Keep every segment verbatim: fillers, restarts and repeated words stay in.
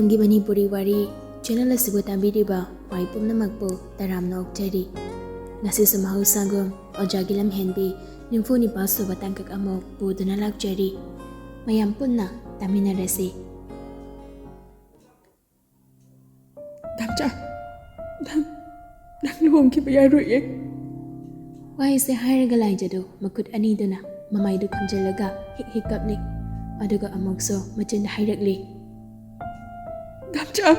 ꯅꯪꯒꯤ ꯃꯅꯤꯄꯨꯔꯤ ꯋꯥꯔꯤ ꯆꯦꯅꯦꯜ ꯑꯁꯤꯕꯨ ꯇꯥꯕꯤꯔꯤꯕ ꯃꯥꯏ ꯄꯨꯝꯅꯃꯛꯄꯨ ꯇꯔꯥꯝꯅ ꯑꯣꯛꯆꯔꯤ꯫ ꯉꯁꯤꯁꯨ ꯃꯍꯧꯁꯥꯒꯨꯝ ꯑꯣꯖꯥꯒꯤ ꯂꯝꯍꯦꯟꯕꯤ ꯅꯤꯐꯨ ꯅꯤꯄꯥꯜ ꯁꯨꯕ ꯇꯥꯡꯀꯛ ꯑꯃꯨꯛ ꯄꯨꯗꯨꯅ ꯂꯥꯛꯆꯔꯤ꯫ ꯃꯌꯥꯝ ꯄꯨꯟꯅ ꯇꯥꯃꯤꯟꯅꯔꯁꯤ꯫ ꯗꯥꯝꯆꯥ, ꯅꯪ, ꯅꯪ ꯂꯨꯍꯣꯡꯈꯤꯕ ꯌꯥꯔꯣꯏꯌꯦ꯫ ꯋꯥꯍꯩꯁꯦ ꯍꯥꯏꯔꯒ ꯂꯥꯏꯖꯗꯨ ꯃꯈꯨꯠ ꯑꯅꯤꯗꯨꯅ ꯃꯃꯥꯏꯗꯨ ꯈꯨꯝꯖꯤꯜꯂꯒ ꯍꯤꯛ ꯍꯤꯛ ꯀꯞꯂꯤ꯫ ꯑꯗꯨꯒ ꯑꯃꯨꯛꯁꯨ ꯃꯆꯤꯟꯗ ꯍꯥꯏꯔꯛꯂꯤ, ꯗꯥꯝꯆꯥ,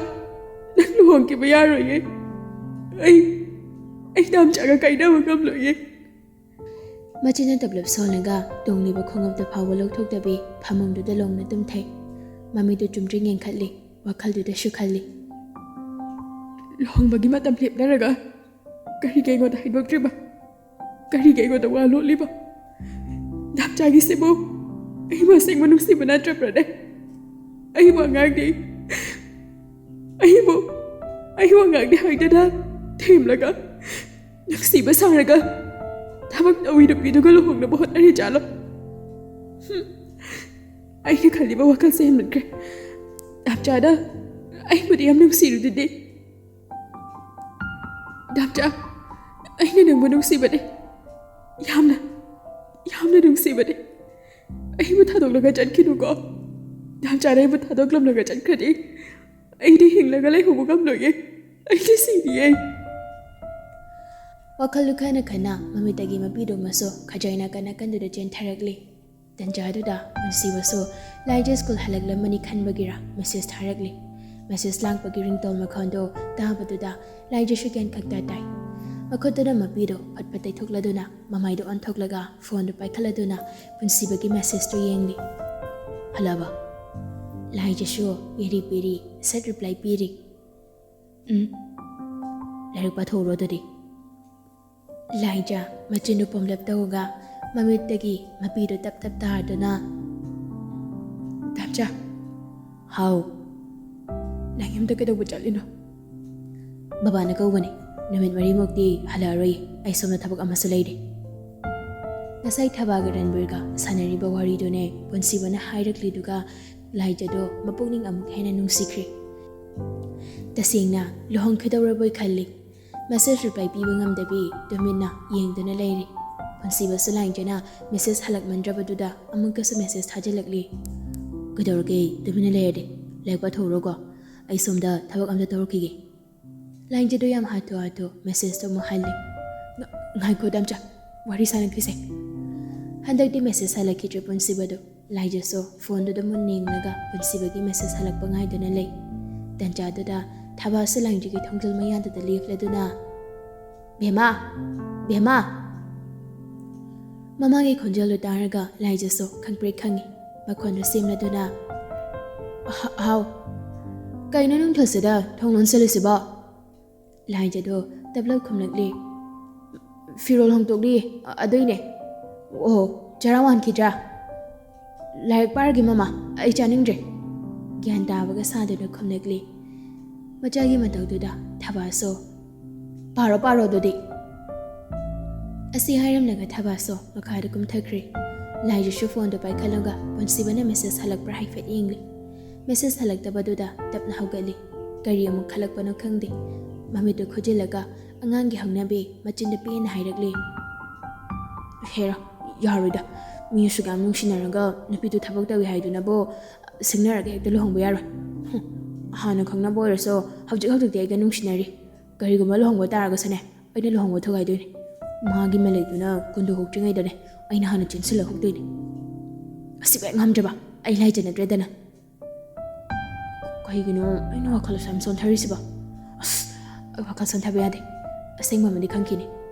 ꯅꯪ ꯂꯨꯍꯣꯡꯈꯤꯕ ꯌꯥꯔꯣꯏꯌꯦ꯫ ꯑꯩ, ꯑꯩ ꯗꯥꯝꯆꯥꯒ ꯀꯥꯏꯅꯕ ꯉꯝꯂꯣꯏꯌꯦ꯫ ꯃꯆꯤꯟꯅ ꯇꯞꯂꯞ ꯁꯣꯜꯂꯒ ꯇꯣꯡꯂꯤꯕ ꯈꯣꯡꯎꯞꯇꯨ ꯐꯥꯎꯕ ꯂꯧꯊꯣꯛꯇꯕꯤ ꯐꯃꯨꯡꯗꯨꯗ ꯂꯣꯡꯅ ꯇꯨꯝꯊꯩ꯫ ꯃꯃꯤꯠꯇꯨ ꯆꯨꯝꯗ꯭ꯔꯤꯡ ꯌꯦꯡꯈꯠꯂꯤ, ꯋꯥꯈꯜꯗꯨꯗꯁꯨ ꯈꯜꯂꯤ꯫ ꯂꯨꯍꯣꯡꯕꯒꯤ ꯃꯇꯝ ꯂꯦꯞꯅꯔꯒ ꯀꯔꯤꯒꯤ ꯑꯩꯉꯣꯟꯗ ꯍꯥꯏꯗꯣꯛꯇ꯭ꯔꯤꯕ? ꯀꯔꯤꯒꯤ ꯑꯩꯉꯣꯟꯗ ꯋꯥ ꯂꯣꯠꯂꯤꯕ? ꯗꯥꯝꯆꯥꯒꯤꯁꯤꯕꯨ ꯑꯩꯕꯨ ꯑꯁꯦꯡꯕ ꯅꯨꯡꯁꯤꯕ ꯅꯠꯇ꯭ꯔꯕ꯭ꯔꯅꯦ? ꯑꯩꯕꯨ ꯑꯉꯥꯡꯗꯤ, ꯑꯩꯕꯨ, ꯑꯩꯕꯨ ꯑꯉꯥꯡꯗꯤ ꯍꯥꯏꯗꯅ ꯊꯦꯝꯂꯒ, ꯅꯨꯡꯁꯤꯕ ꯁꯥꯔꯒ, ꯊꯕꯛ ꯇꯧꯏ ꯅꯨꯄꯤꯗꯨꯒ ꯂꯨꯍꯣꯡꯅꯕ ꯍꯣꯠꯅꯔꯤ ꯖꯥꯠꯂꯣ? ꯍꯨꯝ, ꯑꯩꯅ ꯈꯜꯂꯤꯕ ꯋꯥꯈꯜꯁꯦ ꯍꯦꯟꯃꯟꯈ꯭ꯔꯦ꯫ ꯗꯥꯝꯆꯥꯅ ꯑꯩꯕꯨꯗꯤ ꯌꯥꯝ ꯅꯨꯡꯁꯤꯔꯨꯗꯨꯗꯤ꯫ ꯗꯥꯝꯆꯥ, ꯑꯩꯅ ꯅꯪꯕꯨ ꯅꯨꯡꯁꯤꯕꯅꯦ꯫ ꯌꯥꯝꯅ, ꯌꯥꯝꯅ ꯅꯨꯡꯁꯤꯕꯅꯦ꯫ ꯑꯩꯕꯨ ꯊꯥꯗꯣꯛꯂꯒ ꯆꯠꯈꯤꯅꯨꯀꯣ꯫ ꯗꯥꯝꯆꯥꯅ ꯑꯩꯕꯨ ꯊꯥꯗꯣꯛꯂꯝꯂꯒ ꯆꯠꯈ꯭ꯔꯗꯤ ꯑꯩꯗꯤ ꯍꯤꯡꯂꯒ ꯂꯩꯍꯧꯕ ꯉꯝꯂꯣꯏꯌꯦ꯫ ꯑꯩꯗꯤ ꯁꯤꯔꯤꯌꯦ꯫ ꯋꯥꯈꯜꯗꯨ ꯈꯟꯅ ꯈꯟꯅ ꯃꯃꯤꯠꯇꯒꯤ ꯃꯄꯤꯗꯨꯃꯁꯨ ꯈꯖꯥꯏ ꯅꯥꯀꯟ ꯅꯥꯀꯟꯗꯨꯗ ꯆꯦꯟꯊꯔꯛꯂꯤ꯫ ꯇꯟꯖꯥꯗꯨꯗ ꯄꯨꯟꯁꯤꯕꯁꯨ ꯂꯥꯏꯖ ꯁ꯭ꯀꯨꯜ ꯍꯜꯂꯛꯂꯝꯃꯅꯤ ꯈꯟꯕꯒꯤꯔ ꯃꯦꯁꯦꯖ ꯊꯥꯔꯛꯂꯤ꯫ ꯃꯦꯁꯦꯖ ꯂꯥꯛꯄꯒꯤ ꯔꯤꯡꯇꯣꯟ ꯃꯈꯣꯟꯗꯣ ꯇꯥꯕꯗꯨꯗ ꯂꯥꯏꯖꯁꯨ ꯒ꯭ꯌꯥꯟ ꯈꯛꯇ ꯇꯥꯏ꯫ ꯃꯈꯨꯠꯇꯨꯅ ꯃꯄꯤꯗꯣ ꯐꯠ ꯐꯠ ꯇꯩꯊꯣꯛꯂꯗꯨꯅ ꯃꯃꯥꯏꯗꯣ ꯑꯣꯟꯊꯣꯛꯂꯒ ꯐꯣꯟꯗꯨ ꯄꯥꯏꯈꯠꯂꯗꯨꯅ ꯄꯨꯟꯁꯤꯕꯒꯤ ꯃꯦꯁꯦꯖꯇꯨ ꯌꯦꯡꯂꯤ꯫ ꯍꯜꯂꯕ? ꯂꯥꯏꯖꯁꯨ ꯄꯦꯔꯤ ꯄꯦꯔꯤ ꯁꯠ ꯔꯤꯄ꯭ꯂꯥꯏ ꯄꯤꯔꯤ꯫ ꯎꯝ꯫ ꯂꯥꯏꯔꯤꯛ ꯄꯥꯊꯣꯛꯎꯔꯣ ꯑꯗꯨꯗꯤ꯫ ꯂꯥꯏꯖ ꯃꯆꯤꯟꯗꯨ ꯄꯣꯝꯂꯞ ꯇꯧꯔꯒ ꯃꯃꯤꯠꯇꯒꯤ ꯃꯄꯤꯗꯨ ꯇꯞ ꯇꯞ ꯇꯥꯔꯗꯨꯅ, ꯗꯥꯝꯆꯥ꯫ ꯍꯥꯎ꯫ ꯅꯪ ꯌꯨꯝꯗ ꯀꯩꯗꯧꯕ ꯆꯠꯂꯤꯅꯣ? ꯕꯕꯥꯅ ꯀꯧꯕꯅꯤ꯫ ꯅꯨꯃꯤꯠ ꯃꯔꯤꯃꯨꯛꯇꯤ ꯍꯜꯂꯛꯑꯔꯣꯏ꯫ ꯑꯩ ꯁꯣꯝꯗ ꯊꯕꯛ ꯑꯃꯁꯨ ꯂꯩꯔꯤ꯫ ꯉꯁꯥꯏ ꯊꯕꯥꯒ ꯔꯟꯕꯤꯔꯒ ꯁꯥꯟꯅꯔꯤꯕ ꯋꯥꯔꯤꯗꯨꯅꯦ ꯄꯨꯟꯁꯤꯕꯅ ꯍꯥꯏꯔꯛꯂꯤꯗꯨꯒ ꯂꯥꯏꯖꯗꯣ ꯃꯄꯨꯛꯅꯤꯡ ꯑꯃꯨꯛ ꯍꯦꯟꯅ ꯅꯨꯡꯁꯤꯈ꯭ꯔꯦ꯫ ꯇꯁꯦꯡꯅ ꯂꯨꯍꯣꯡꯈꯤꯗꯧꯔꯕꯣꯏ ꯈꯜꯂꯤ꯫ ꯃꯦꯁꯦꯖ ꯔꯤꯄ꯭ꯂꯥꯏ ꯄꯤꯕ ꯉꯝꯗꯕꯤ ꯇꯨꯃꯤꯟꯅ ꯌꯦꯡꯗꯨꯅ ꯂꯩꯔꯤ꯫ ꯄꯨꯟꯁꯤꯕꯁꯨ ꯂꯥꯏꯖꯅ ꯃꯦꯁꯦꯖ ꯍꯜꯂꯛꯃꯟꯗ꯭ꯔꯕꯗꯨꯗ ꯑꯃꯨꯛꯀꯁꯨ ꯃꯦꯁꯦꯖ ꯊꯥꯖꯤꯜꯂꯛꯂꯤ꯫ "ꯀꯩꯗꯧꯔꯒꯦ? ꯇꯨꯃꯤꯟꯅ ꯂꯩꯔꯗꯤ꯫ ꯂꯥꯏꯔꯤꯛ ꯄꯥꯊꯣꯛꯎꯔꯣꯀꯣ꯫ ꯑꯩ ꯁꯣꯝꯗ ꯊꯕꯛ ꯑꯝꯇ ꯇꯧꯔꯛꯈꯤꯒꯦ꯫" ꯂꯥꯏꯖꯗꯣ ꯌꯥꯝ ꯍꯥꯊꯨ ꯍꯥꯊꯨ ꯃꯦꯁꯦꯖꯇꯣ ꯑꯃꯨꯛ ꯍꯜꯂꯤ꯫ "ꯉ-, ꯉꯥꯏꯈꯣ ꯗꯥꯝꯆꯥ, ꯋꯥꯔꯤ ꯁꯥꯟꯅꯈꯤꯁꯦ꯫" ꯍꯟꯗꯛꯇꯤ ꯃꯦꯁꯦꯖ ꯍꯜꯂꯛꯈꯤꯗ꯭ꯔꯦ ꯄꯨꯟꯁꯤꯕꯗꯣ꯫ ꯂꯥꯏꯖꯁꯨ ꯐꯣꯟꯗꯨꯗ ꯃꯨꯟꯅ ꯌꯦꯡꯂꯒ ꯄꯨꯟꯁꯤꯕꯒꯤ ꯃꯦꯁꯦꯖ ꯍꯜꯂꯛꯄ ꯉꯥꯏꯗꯨꯅ ꯂꯩ꯫ ꯇꯟꯖꯥꯗꯨꯗ ꯊꯕꯥꯁꯨ ꯂꯥꯏꯖꯒꯤ ꯊꯣꯡꯖꯤꯜ ꯃꯌꯥꯗꯨꯗ ꯂꯦꯞꯂꯗꯨꯅ, "ꯕꯦꯝꯃ! ꯕꯦꯝꯃ!" ꯃꯃꯥꯒꯤ ꯈꯣꯟꯖꯦꯜꯗꯨ ꯇꯥꯔꯒ ꯂꯥꯏꯖꯁꯨ ꯈꯪꯄ꯭ꯔꯦꯛ ꯈꯪꯉꯤ꯫ ꯃꯈꯣꯟꯗꯨ ꯁꯦꯝꯂꯗꯨꯅ, "ꯍ-, ꯍꯥꯎ꯫ ꯀꯩꯅꯣ ꯅꯨꯡꯊꯤꯜꯁꯤꯗ ꯊꯣꯡ ꯂꯣꯟꯁꯤꯜꯂꯤꯁꯤꯕꯣ?" ꯂꯥꯏꯖꯗꯣ ꯇꯞꯂꯞ ꯈꯨꯝꯂꯛꯂꯤ꯫ "ꯐꯤꯔꯣꯜ ꯍꯣꯡꯗꯣꯛꯂꯤ, ꯑ-, ꯑꯗꯨꯏꯅꯦ꯫" "ꯑꯣ, ꯆꯔꯥ ꯋꯥꯟꯈꯤꯗ꯭ꯔꯥ?" "ꯂꯥꯏꯔꯤꯛ ꯄꯥꯔꯒꯦ ꯃꯃꯥ, ꯑꯩ ꯆꯥꯅꯤꯡꯗ꯭ꯔꯦ꯫" ꯒ꯭ꯌꯥꯟ ꯇꯥꯕꯒ ꯁꯥꯗꯨꯅ ꯈꯨꯝꯂꯛꯂꯤ꯫ ꯃꯆꯥꯒꯤ ꯃꯇꯧꯗꯨꯗ ꯊꯕꯥꯁꯨ, "ꯄꯥꯔꯣ, ꯄꯥꯔꯣ ꯑꯗꯨꯗꯤ꯫" ꯑꯁꯤ ꯍꯥꯏꯔꯝꯂꯒ ꯊꯕꯥꯁꯨ ꯃꯈꯥꯗ ꯀꯨꯝꯊꯈ꯭ꯔꯦ꯫ ꯂꯥꯏꯖꯁꯨ ꯐꯣꯟꯗꯨ ꯄꯥꯏꯈꯠꯂꯒ ꯄꯨꯟꯁꯤꯕꯅ ꯃꯦꯁꯦꯖ ꯍꯜꯂꯛꯄ꯭ꯔꯥ ꯍꯥꯏꯐꯦꯠ ꯌꯦꯡꯂꯤ꯫ ꯃꯦꯁꯦꯖ ꯍꯜꯂꯛꯇꯕꯗꯨꯗ ꯇꯞꯅ ꯍꯧꯒꯠꯂꯤ꯫ ꯀꯔꯤ ꯑꯃꯨꯛ ꯈꯜꯂꯛꯄꯅꯣ ꯈꯪꯗꯦ꯫ ꯃꯃꯤꯠꯇꯨ ꯈꯨꯖꯤꯜꯂꯒ ꯑꯉꯥꯡꯒꯤ ꯍꯧꯅꯕꯤ ꯃꯆꯤꯟꯗ ꯄꯦꯟꯅ ꯍꯥꯏꯔꯛꯂꯤ꯫ "ꯍꯦꯔꯥ, ꯌꯥꯔꯣꯏꯗ꯫ ꯃꯤ ꯑꯁꯨꯛ ꯌꯥꯝ ꯅꯨꯡꯁꯤꯅꯔꯒ ꯅꯨꯄꯤꯗꯨ ꯊꯕꯛ ꯇꯧꯏ ꯍꯥꯏꯗꯨꯅꯕꯨ ꯁꯤꯡꯅꯔꯒ ꯍꯦꯛꯇ ꯂꯨꯍꯣꯡꯕ ꯌꯥꯔꯣꯏ꯫ ꯍꯨꯝ, ꯍꯥꯟꯅ ꯈꯪꯅꯕ ꯑꯣꯏꯔꯁꯨ ꯍꯧꯖꯤꯛ ꯍꯧꯖꯤꯛꯇꯤ ꯑꯩꯒ ꯅꯨꯡꯁꯤꯅꯔꯤ꯫ ꯀꯔꯤꯒꯨꯝꯕ ꯂꯨꯍꯣꯡꯕ ꯇꯥꯔꯒꯁꯨꯅꯦ, ꯑꯩꯅ ꯂꯨꯍꯣꯡꯕ ꯊꯨꯒꯥꯏꯗꯣꯏꯅꯤ꯫ ꯃꯥꯒꯤ ꯃꯂꯩꯗꯨꯅ ꯀꯨꯟꯗꯣ ꯍꯣꯛꯇ꯭ꯔꯤꯉꯩꯗꯅꯦ, ꯑꯩꯅ ꯍꯥꯟꯅ ꯆꯦꯟꯁꯤꯜꯂ ꯍꯨꯛꯇꯣꯏꯅꯤ꯫ ꯑꯁꯤꯕꯨ ꯍꯦꯛ ꯉꯝꯗ꯭ꯔꯕ, ꯑꯩ ꯂꯥꯏꯖ ꯅꯠꯇ꯭ꯔꯦꯗꯅ꯫ ꯀꯩꯒꯤꯅꯣ ꯑꯩꯅ ꯋꯥꯈꯜ ꯑꯁꯨꯛ ꯌꯥꯝ ꯁꯣꯟꯊꯔꯤꯁꯤꯕꯣ? ꯑꯁ, ꯑꯩ ꯋꯥꯈꯜ ꯁꯣꯟꯊꯕ ꯌꯥꯗꯦ꯫ ꯑꯁꯦꯡꯕ ꯑꯃꯗꯤ ꯈꯪꯈꯤꯅꯤ꯫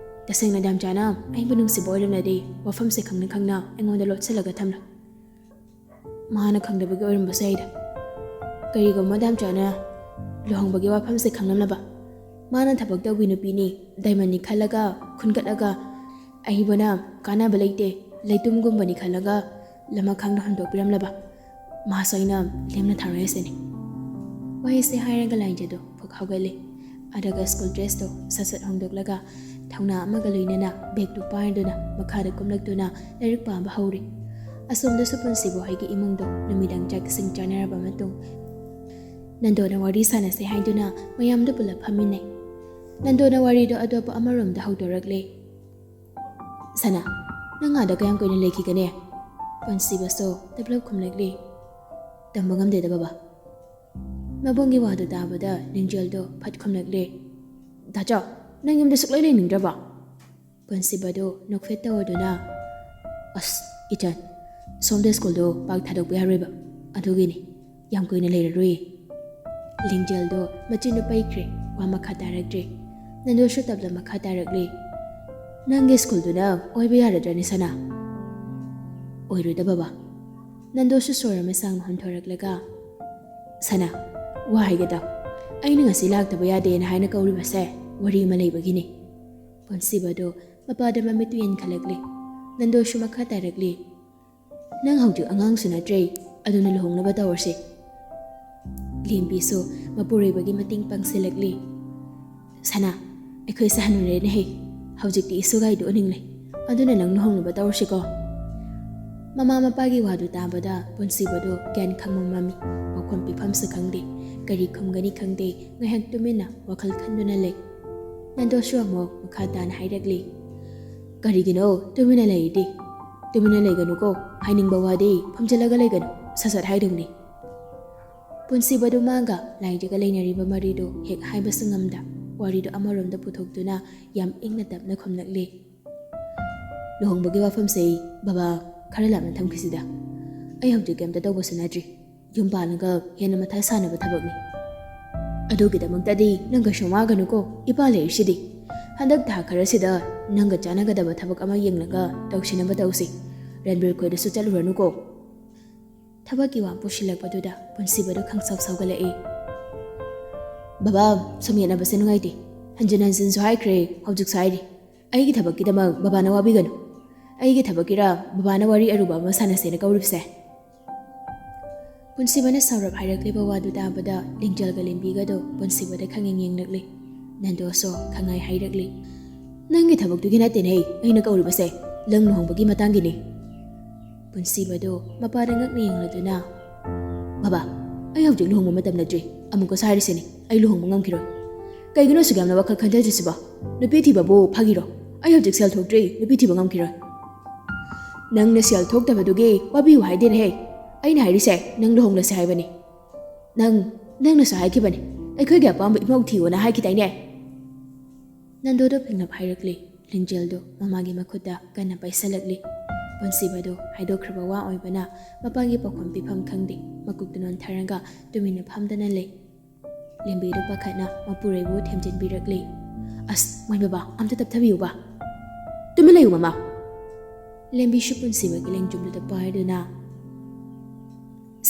ꯇꯁꯦꯡꯅ ꯗꯥꯝꯆꯥꯅ ꯑꯩꯕꯨ ꯅꯨꯡꯁꯤꯕ ꯑꯣꯏꯔꯝꯂꯗꯤ ꯋꯥꯐꯝꯁꯦ ꯈꯪꯅ ꯈꯪꯅ ꯑꯩꯉꯣꯟꯗ ꯂꯣꯠꯁꯤꯜꯂꯒ ꯊꯝꯂꯣꯏ꯫ ꯃꯥꯅ ꯈꯪꯗꯕꯒꯤ ꯑꯣꯏꯔꯝꯕꯁꯨ ꯌꯥꯏꯗ꯫ ꯀꯔꯤꯒꯨꯝꯕ ꯗꯥꯝꯆꯥꯅ ꯂꯨꯍꯣꯡꯕꯒꯤ ꯋꯥꯐꯝꯁꯦ ꯈꯪꯂꯝꯂꯕ, ꯃꯥꯅ ꯊꯕꯛ ꯇꯧꯕꯤ ꯅꯨꯄꯤꯅꯤ, ꯗꯥꯏꯃꯟꯅꯤ ꯈꯜꯂꯒ ꯈꯨꯟꯒꯠꯂꯒ ꯑꯩꯕꯨꯅ ꯀꯥꯟꯅꯕ ꯂꯩꯇꯦ, ꯂꯩꯇꯨꯝꯒꯨꯝꯕꯅꯤ ꯈꯜꯂꯒ ꯂꯃꯈꯥꯡꯗ ꯍꯨꯟꯗꯣꯛꯄꯤꯔꯝꯂꯕ, ꯃꯥꯁꯨ ꯑꯩꯅ ꯂꯦꯝꯅ ꯊꯥꯔꯣꯏ ꯍꯥꯏꯁꯤꯅꯤ꯫ ꯋꯥꯍꯩꯁꯦ ꯍꯥꯏꯔꯒ ꯂꯥꯏꯖꯗꯣ ꯐꯨꯛ ꯍꯧꯒꯠꯂꯤ꯫ ꯑꯗꯨꯒ ꯁ꯭ꯀꯨꯜ ꯗ꯭ꯔꯦꯁꯇꯣ ꯁꯠ ꯁꯠ ꯍꯣꯡꯗꯣꯛꯂꯒ ꯊꯧꯅꯥ ꯑꯃꯒ ꯂꯣꯏꯅꯅ ꯕꯦꯒꯇꯨ ꯄꯥꯏꯗꯨꯅ ꯃꯈꯥꯗ ꯀꯨꯝꯂꯛꯇꯨꯅ ꯂꯥꯏꯔꯤꯛ ꯄꯥꯕ ꯍꯧꯔꯤ꯫ ꯑꯁꯣꯝꯗꯁꯨ ꯄꯨꯟꯁꯤꯕ ꯍꯣꯏꯒꯤ ꯏꯃꯨꯡꯗꯣ ꯅꯨꯃꯤꯗꯥꯡ ꯆꯥꯛ ꯏꯁꯤꯡ ꯆꯥꯅꯔꯕ ꯃꯇꯨꯡ, ꯅꯟꯗꯣꯅ ꯋꯥꯔꯤ ꯁꯥꯟꯅꯁꯦ ꯍꯥꯏꯗꯨꯅ ꯃꯌꯥꯝꯗꯣ ꯄꯨꯂꯞ ꯐꯝꯃꯤꯟꯅꯩ꯫ ꯅꯟꯗꯣꯅ ꯋꯥꯔꯤꯗꯣ ꯑꯇꯣꯞꯄ ꯑꯃꯔꯣꯝꯗ ꯍꯧꯗꯣꯔꯛꯂꯦ꯫ "ꯁꯅꯥ, ꯅꯪ ꯑꯥꯗ ꯀꯌꯥꯝ ꯀꯨꯏꯅ ꯂꯩꯈꯤꯒꯅꯤ?" ꯄꯨꯟꯁꯤꯕꯁꯨ ꯇꯞꯂꯞ ꯈꯨꯝꯂꯛꯂꯤ꯫ "ꯇꯝꯕ ꯉꯝꯗꯦꯗ ꯕꯕꯥ꯫" ꯃꯕꯨꯡꯒꯤ ꯋꯥꯗꯨ ꯇꯥꯕꯗ ꯂꯤꯡꯖꯦꯜꯗꯣ ꯐꯠ ꯈꯨꯝꯂꯛꯂꯦ꯫ "ꯗꯥꯆꯥ, ꯅꯪ ꯌꯨꯝꯗ ꯁꯨꯛꯂꯩ ꯂꯩꯅꯤꯡꯗ꯭ꯔꯕ?" ꯄꯨꯟꯁꯤꯕꯗꯨ ꯅꯣꯛꯐꯦꯠ ꯇꯧꯔꯗꯨꯅ, "ꯑꯁ, ꯏꯆꯟ, ꯁꯣꯝꯗ ꯁ꯭ꯀꯨꯜꯗꯣ ꯄꯥꯛ ꯊꯥꯗꯣꯛꯄ ꯌꯥꯔꯣꯏꯕ, ꯑꯗꯨꯒꯤꯅꯤ, ꯌꯥꯝ ꯀꯨꯏꯅ ꯂꯩꯔꯔꯣꯏꯌꯦ꯫" ꯂꯤꯡꯖꯦꯜꯗꯣ ꯃꯆꯤꯟꯗꯨ ꯄꯩꯈ꯭ꯔꯦ, ꯋꯥ ꯃꯈꯥ ꯇꯥꯔꯛꯇ꯭ꯔꯦ꯫ ꯅꯟꯗꯣꯁꯨ ꯇꯞꯅ ꯃꯈꯥ ꯇꯥꯔꯛꯂꯤ꯫ "ꯅꯪꯒꯤ ꯁ꯭ꯀꯨꯜꯗꯨꯅ ꯑꯣꯏꯕ ꯌꯥꯔꯗ꯭ꯔꯅꯦ, ꯁꯅꯥ?" "ꯑꯣꯏꯔꯣꯏꯗ ꯕꯕꯥ꯫" ꯅꯟꯗꯣꯁꯨ ꯁꯣꯔ ꯑꯃ ꯁꯥꯡꯅ ꯍꯣꯟꯊꯣꯔꯛꯂꯒ, "ꯁꯅꯥ, ꯋꯥ ꯍꯥꯏꯒꯦ ꯇꯥꯎ꯫ ꯑꯩꯅ ꯉꯁꯤ ꯂꯥꯛꯇꯕ ꯌꯥꯗꯦꯅ ꯍꯥꯏꯅ ꯀꯧꯔꯤꯕꯁꯦ ꯋꯥꯔꯤ ꯑꯃ ꯂꯩꯕꯒꯤꯅꯤ꯫" ꯄꯨꯟꯁꯤꯕꯗꯨ ꯃꯄꯥꯗ ꯃꯃꯤꯠꯇꯨ ꯌꯦꯡꯈꯠꯂꯛꯂꯤ꯫ ꯅꯟꯗꯣꯁꯨ ꯃꯈꯥ ꯇꯥꯔꯛꯂꯤ꯫ "ꯅꯪ ꯍꯧꯖꯤꯛ ꯑꯉꯥꯡꯁꯨ ꯅꯠꯇ꯭ꯔꯦ, ꯑꯗꯨꯅ ꯂꯨꯍꯣꯡꯅꯕ ꯇꯧꯔꯁꯦ꯫" ꯂꯦꯝꯕꯤꯁꯨ ꯃꯄꯨꯔꯣꯏꯕꯒꯤ ꯃꯇꯦꯡ ꯄꯥꯡꯁꯤꯜꯂꯛꯂꯤ꯫ "ꯁꯅꯥ, ꯑꯩꯈꯣꯏꯁꯦ ꯍꯅꯨꯔꯦꯅꯦꯍꯦ꯫ ꯍꯧꯖꯤꯛꯇꯤ ꯏꯁꯨꯒꯥꯏꯗꯨ ꯎꯅꯤꯡꯂꯦ꯫ ꯑꯗꯨꯅ ꯅꯪ ꯂꯨꯍꯣꯡꯅꯕ ꯇꯧꯔꯁꯤꯀꯣ?" ꯃꯃꯥ ꯃꯄꯥꯒꯤ ꯋꯥꯗꯨ ꯇꯥꯕꯗ ꯄꯨꯟꯁꯤꯕꯗꯨ ꯒ꯭ꯌꯥꯟ ꯈꯪꯃꯝꯃꯝꯃꯤ꯫ ꯄꯥꯎꯈꯨꯝ ꯄꯤꯐꯝꯁꯨ ꯈꯪꯗꯦ, ꯀꯔꯤ ꯈꯨꯝꯒꯅꯤ ꯈꯪꯗꯦ, ꯉꯥꯏꯍꯥꯛ ꯇꯨꯃꯤꯟꯅ ꯋꯥꯈꯜ ꯈꯟꯗꯨꯅ ꯂꯩ꯫ ꯅꯟꯗꯣꯁꯨ ꯑꯃꯨꯛ ꯃꯈꯥ ꯇꯥꯅ ꯍꯥꯏꯔꯛꯂꯤ꯫ "ꯀꯔꯤꯒꯤꯅꯣ ꯇꯨꯃꯤꯟꯅ ꯂꯩꯔꯤꯗꯤ? ꯇꯨꯃꯤꯟꯅ ꯂꯩꯒꯅꯨꯀꯣ, ꯍꯥꯏꯅꯤꯡꯕ ꯋꯥꯗꯤ ꯐꯝꯖꯤꯜꯂꯒ ꯂꯩꯒꯅꯨ, ꯁꯠ ꯁꯠ ꯍꯥꯏꯗꯧꯅꯤ꯫" ꯄꯨꯟꯁꯤꯕꯗꯨ ꯃꯥꯒ ꯂꯥꯏꯖꯒ ꯂꯩꯅꯔꯤꯕ ꯃꯔꯤꯗꯨ ꯍꯦꯛ ꯍꯥꯏꯕꯁꯨ ꯉꯝꯗ, ꯋꯥꯔꯤꯗꯨ ꯑꯃꯔꯣꯝꯗ ꯄꯨꯊꯣꯛꯇꯨꯅ ꯌꯥꯝ ꯏꯪꯅ ꯇꯞꯅ ꯈꯨꯝꯂꯛꯂꯤ꯫ "ꯂꯨꯍꯣꯡꯕꯒꯤ ꯋꯥꯐꯝꯁꯦ, ꯕꯕꯥ, ꯈꯔ ꯂꯥꯞꯅ ꯊꯝꯈꯤꯁꯤꯗ꯫ ꯑꯩ ꯍꯧꯖꯤꯛ ꯀꯩꯝꯇ ꯇꯧꯕꯁꯨ ꯅꯠꯇ꯭ꯔꯤ꯫ ꯌꯨꯝ ꯄꯥꯜꯂꯒ ꯍꯦꯟꯅ ꯃꯊꯥ ꯁꯥꯅꯕ ꯊꯕꯛꯅꯤ꯫ ꯑꯗꯨꯒꯤꯗꯃꯛꯇꯗꯤ ꯅꯪ ꯀꯩꯁꯨ ꯋꯥꯒꯅꯨꯀꯣ, ꯏꯄꯥ ꯂꯩꯔꯤꯁꯤꯗꯤ꯫ ꯍꯟꯗꯛ ꯊꯥ ꯈꯔꯁꯤꯗ ꯅꯪꯒ ꯆꯥꯟꯅꯒꯗꯕ ꯊꯕꯛ ꯑꯃ ꯌꯦꯡꯂꯒ ꯇꯧꯁꯤꯟꯅꯕ ꯇꯧꯁꯤ꯫ ꯔꯟꯕꯤꯔ ꯈꯣꯏꯗꯁꯨ ꯆꯠꯂꯨꯔꯅꯨꯀꯣ꯫" ꯊꯕꯛꯀꯤ ꯋꯥ ꯄꯨꯁꯤꯜꯂꯛꯄꯗꯨꯗ ꯄꯨꯟꯁꯤꯕꯗꯨ ꯈꯪꯁꯥꯎ ꯁꯥꯎꯒꯠꯂꯛꯏ꯫ "ꯕꯕꯥ, ꯁꯨꯝ ꯌꯦꯠꯅꯕꯁꯦ ꯅꯨꯡꯉꯥꯏꯇꯦ꯫ ꯍꯟꯖꯤꯟ ꯍꯟꯖꯤꯟꯁꯨ ꯍꯥꯏꯈ꯭ꯔꯦ, ꯍꯧꯖꯤꯛꯁꯨ ꯍꯥꯏꯔꯤ꯫ ꯑꯩꯒꯤ ꯊꯕꯛꯀꯤꯗꯃꯛ ꯕꯕꯥꯅ ꯋꯥꯕꯤꯒꯅꯨ꯫ ꯑꯩꯒꯤ ꯊꯕꯛꯀꯤꯔ ꯕꯕꯥꯅ ꯋꯥꯔꯤ ꯑꯔꯨꯕ ꯑꯃ ꯁꯥꯟꯅꯁꯦꯅ ꯀꯧꯔꯤꯕꯁꯦ?" ꯄꯨꯟꯁꯤꯕꯅ ꯁꯥꯎꯔꯞ ꯍꯥꯏꯔꯛꯂꯤꯕ ꯋꯥꯗꯨ ꯇꯥꯕꯗ ꯂꯤꯡꯖꯦꯜꯒ ꯂꯦꯝꯕꯤꯒꯗꯣ ꯄꯨꯟꯁꯤꯕꯗ ꯈꯪꯌꯦꯡ ꯌꯦꯡꯂꯛꯂꯤ꯫ ꯅꯟꯗꯣꯁꯨ ꯈꯪꯉꯥꯏ ꯍꯥꯏꯔꯛꯂꯤ꯫ "ꯅꯪꯒꯤ ꯊꯕꯛꯇꯨꯒꯤ ꯅꯠꯇꯦꯅꯦ ꯑꯩꯅ ꯀꯧꯔꯤꯕꯁꯦ, ꯂꯪ ꯂꯨꯍꯣꯡꯕꯒꯤ ꯃꯇꯥꯡꯒꯤꯅꯤ꯫" ꯄꯨꯟꯁꯤꯕꯗꯨ ꯃꯄꯥꯗ ꯉꯛꯅ ꯌꯦꯡꯂꯗꯨꯅ, "ꯕꯕꯥ, ꯑꯩ ꯍꯧꯖꯤꯛ ꯂꯨꯍꯣꯡꯕ ꯃꯇꯝ ꯅꯠꯇ꯭ꯔꯤ꯫ ꯑꯃꯨꯛꯀꯁꯨ ꯍꯥꯏꯔꯤꯁꯤꯅꯤ, ꯑꯩ ꯂꯨꯍꯣꯡꯕ ꯉꯝꯈꯤꯔꯣꯏ꯫ ꯀꯩꯒꯤꯅꯣ ꯑꯁꯨꯛ ꯌꯥꯝꯅ ꯋꯥꯈꯜ ꯈꯟꯊꯗ꯭ꯔꯤꯁꯤꯕꯣ? ꯅꯨꯄꯤ ꯊꯤꯕꯕꯨ ꯐꯥꯒꯤꯔꯣ? ꯑꯩ ꯍꯧꯖꯤꯛ ꯁꯦꯜ ꯊꯣꯛꯇ꯭ꯔꯤ, ꯅꯨꯄꯤ ꯊꯤꯕ ꯉꯝꯈꯤꯔꯣꯏ꯫" "ꯅꯪꯅ ꯁꯦꯜ ꯊꯣꯛꯇꯕꯗꯨꯒꯤ ꯋꯥꯕꯤꯌꯨ ꯍꯥꯏꯗꯦꯅꯦꯍꯦ꯫ ꯑꯩꯅ ꯍꯥꯏꯔꯤꯁꯦ ꯅꯪ ꯂꯨꯍꯣꯡꯂꯁꯦ ꯍꯥꯏꯕꯅꯤ꯫ ꯅꯪ, ꯅꯪꯅꯁꯨ ꯍꯥꯏꯈꯤꯕꯅꯤ, ꯑꯩꯈꯣꯏꯒꯤ ꯑꯄꯥꯝꯕ ꯏꯃꯧ ꯊꯤꯌꯣꯅ ꯍꯥꯏꯈꯤꯗꯥꯏꯅꯦ?" ꯅꯟꯗꯣꯗꯣ ꯐꯤꯡꯂꯞ ꯍꯥꯏꯔꯛꯂꯤ꯫ ꯂꯤꯡꯖꯦꯜꯗꯨ ꯃꯃꯥꯒꯤ ꯃꯈꯨꯠꯇ ꯀꯟꯅ ꯄꯥꯏꯁꯜꯂꯛꯂꯤ꯫ ꯄꯨꯟꯁꯤꯕꯗꯨ ꯍꯥꯏꯗꯣꯛꯈ꯭ꯔꯕ ꯋꯥ ꯑꯣꯏꯕꯅ ꯃꯄꯥꯒꯤ ꯄꯥꯎꯈꯨꯝ ꯄꯤꯐꯝ ꯈꯪꯗꯦ꯫ ꯃꯀꯣꯛꯇꯨ ꯅꯣꯟꯊꯔꯒ ꯇꯨꯃꯤꯟꯅ ꯐꯝꯗꯅ ꯂꯩ꯫ ꯂꯦꯝꯕꯤꯗꯨ ꯄꯥꯈꯠꯅ ꯃꯄꯨꯔꯣꯏꯕꯨ ꯊꯦꯝꯖꯤꯟꯕꯤꯔꯛꯂꯤ꯫ "ꯑꯁ, ꯃꯣꯏ ꯕꯕꯥ, ꯑꯝꯇ ꯇꯞꯊꯕꯤꯌꯨꯕ꯫" "ꯇꯨꯃꯤꯟ ꯂꯩꯌꯨ, ꯃꯃꯥ꯫" ꯂꯦꯝꯕꯤꯁꯨ ꯄꯨꯟꯁꯤꯕꯒꯤ ꯂꯦꯡꯖꯨꯝꯗꯨꯗ ꯄꯥꯏꯗꯨꯅ,